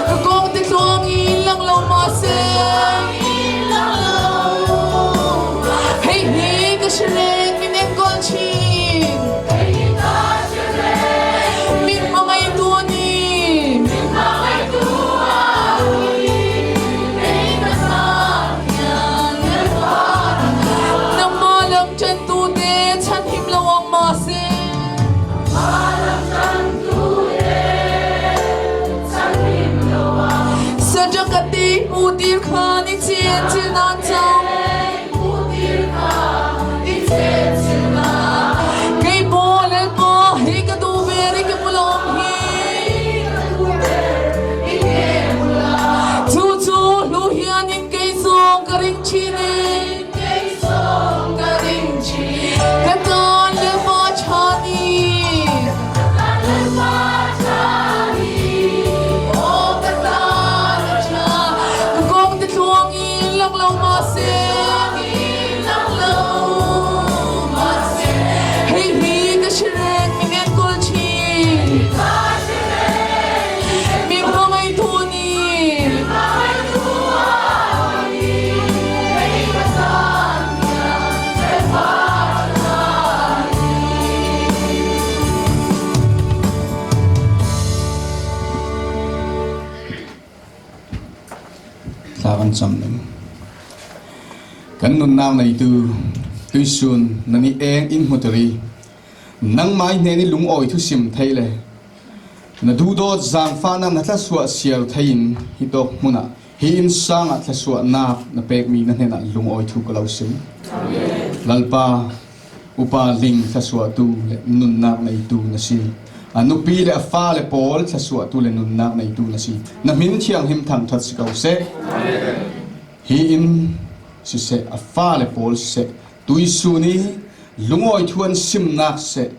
Ka kong te tluang in lang lo ma se. Hei hi ka hrileng min enkawl chin. Min hmangaihtu a ni. Min hmangaihtu a ni. Nangmah lam ṭantu te chhanhim lo ang mahse. Sajakati hmuhtir kha ni chen chil nan cang. Kei paw Lalpa hei ka duh ve ri ka pulawm hi. Cu cu hlu hian in kei zong ka ring chin e. Ka tan le pa tha ni. Aw ka tan a tha. Ka kong te tluang in lang lo ma se. Hei hi ka hrireng min enkawl chin. Mi hmangaihtu ni. Thla kan cam ning. Kan nunnak neitu tuisun nan i eng in hmutari nangmah i hnen i lungawi thusim thei le na duhdawt zaangfahnak na thlasuah siar thei in hi tawk hmun ah hi inn sang ah thlasuahnak na pekmi na hnen ah lungawi thu ka lo sim. Lalpa upa ling thlasuahtu le nunnak neitu na si. A nupi le a fale pawl thlasuahtu le nunnak neitu na si. Na min thianghlim thangṭhat si ko seh. Hi inn siseh, a fale pawl siseh, tuisun i lungawi thu an simnak siseh,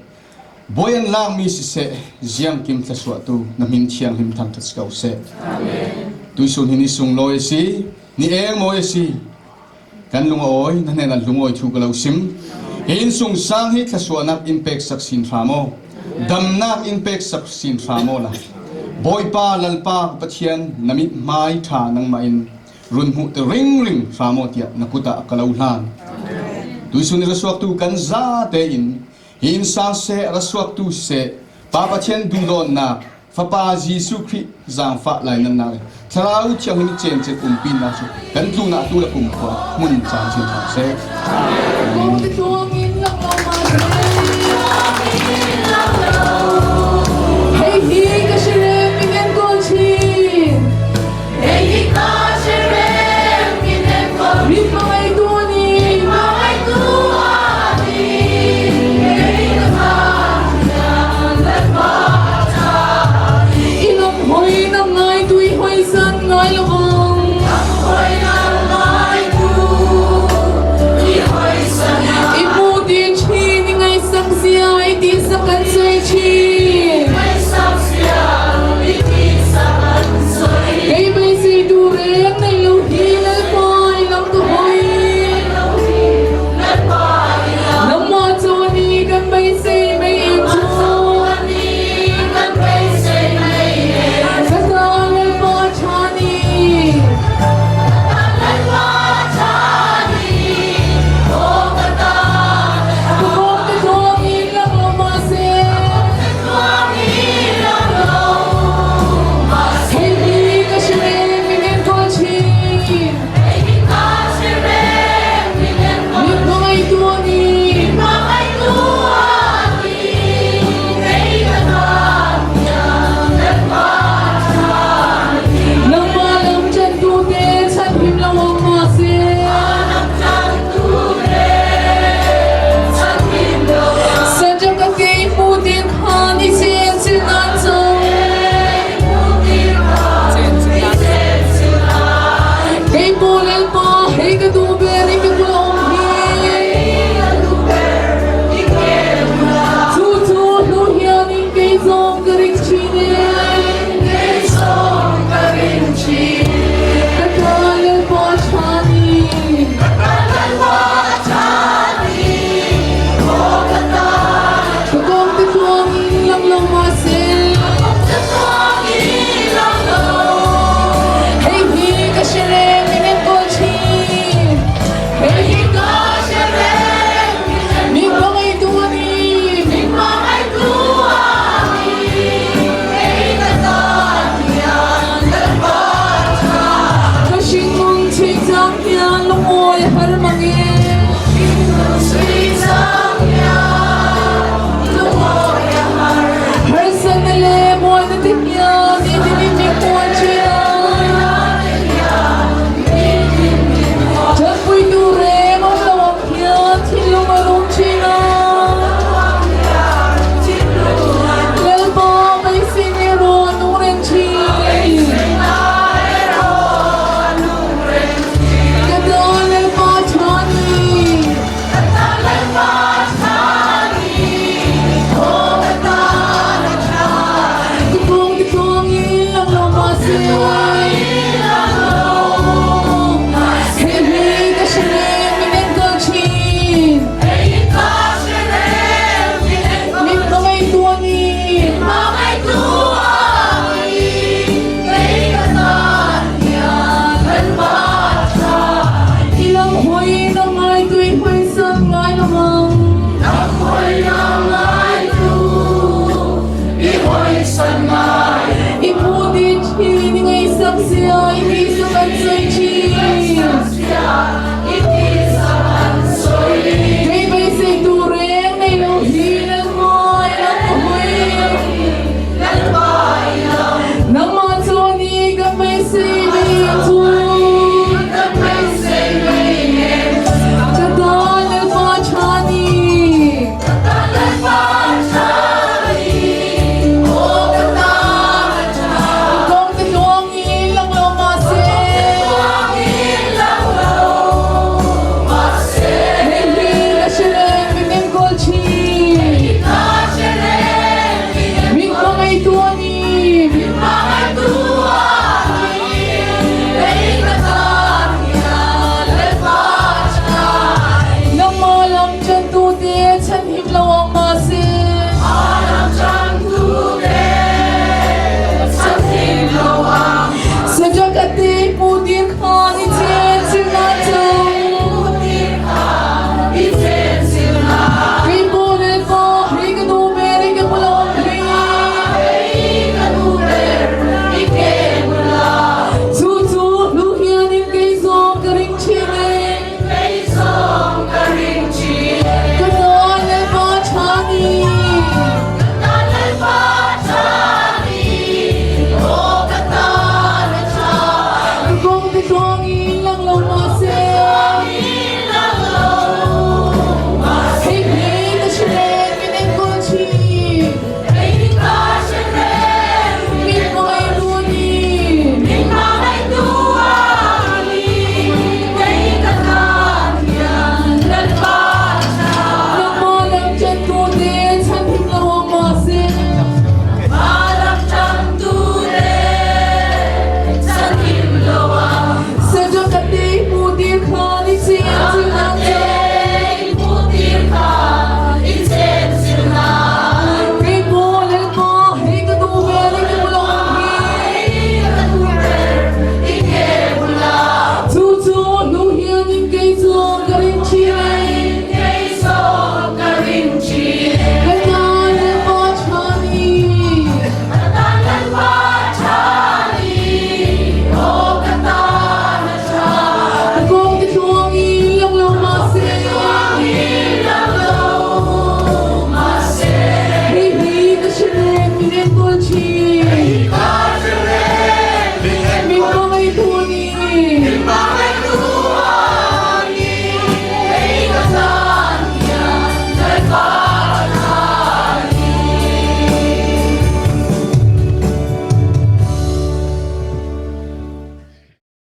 bawi an lakmi siseh, ziangkim thlasuahtu na min thianghlim thangṭhat si ko seh. Tuisun hi ni sunglawi a si, ni engmawi a si. Kan lung a awi, na hnenah lungawi thu ka lo sim. Hi inn sung sang hi thlasuahnak in pek sak sin hram aw. Damnak in pek sak sin hram aw la. Bawipa Lalpa Pathian na mit hmai ṭha nangmah in run hmuh te ringring hram aw tiah na kut ah ka lo hlan. Tuisun i rasuaktu kan za tein hi inn sang seh rasuaktu seh Pa Pathian duhdawnnak Fapa Jesuh Khrih zaangfah lainamnak le Thlarau Thianghlim i cencet umpinak cu kan tlunah tu le kumkhua hmun caan chin hram seh.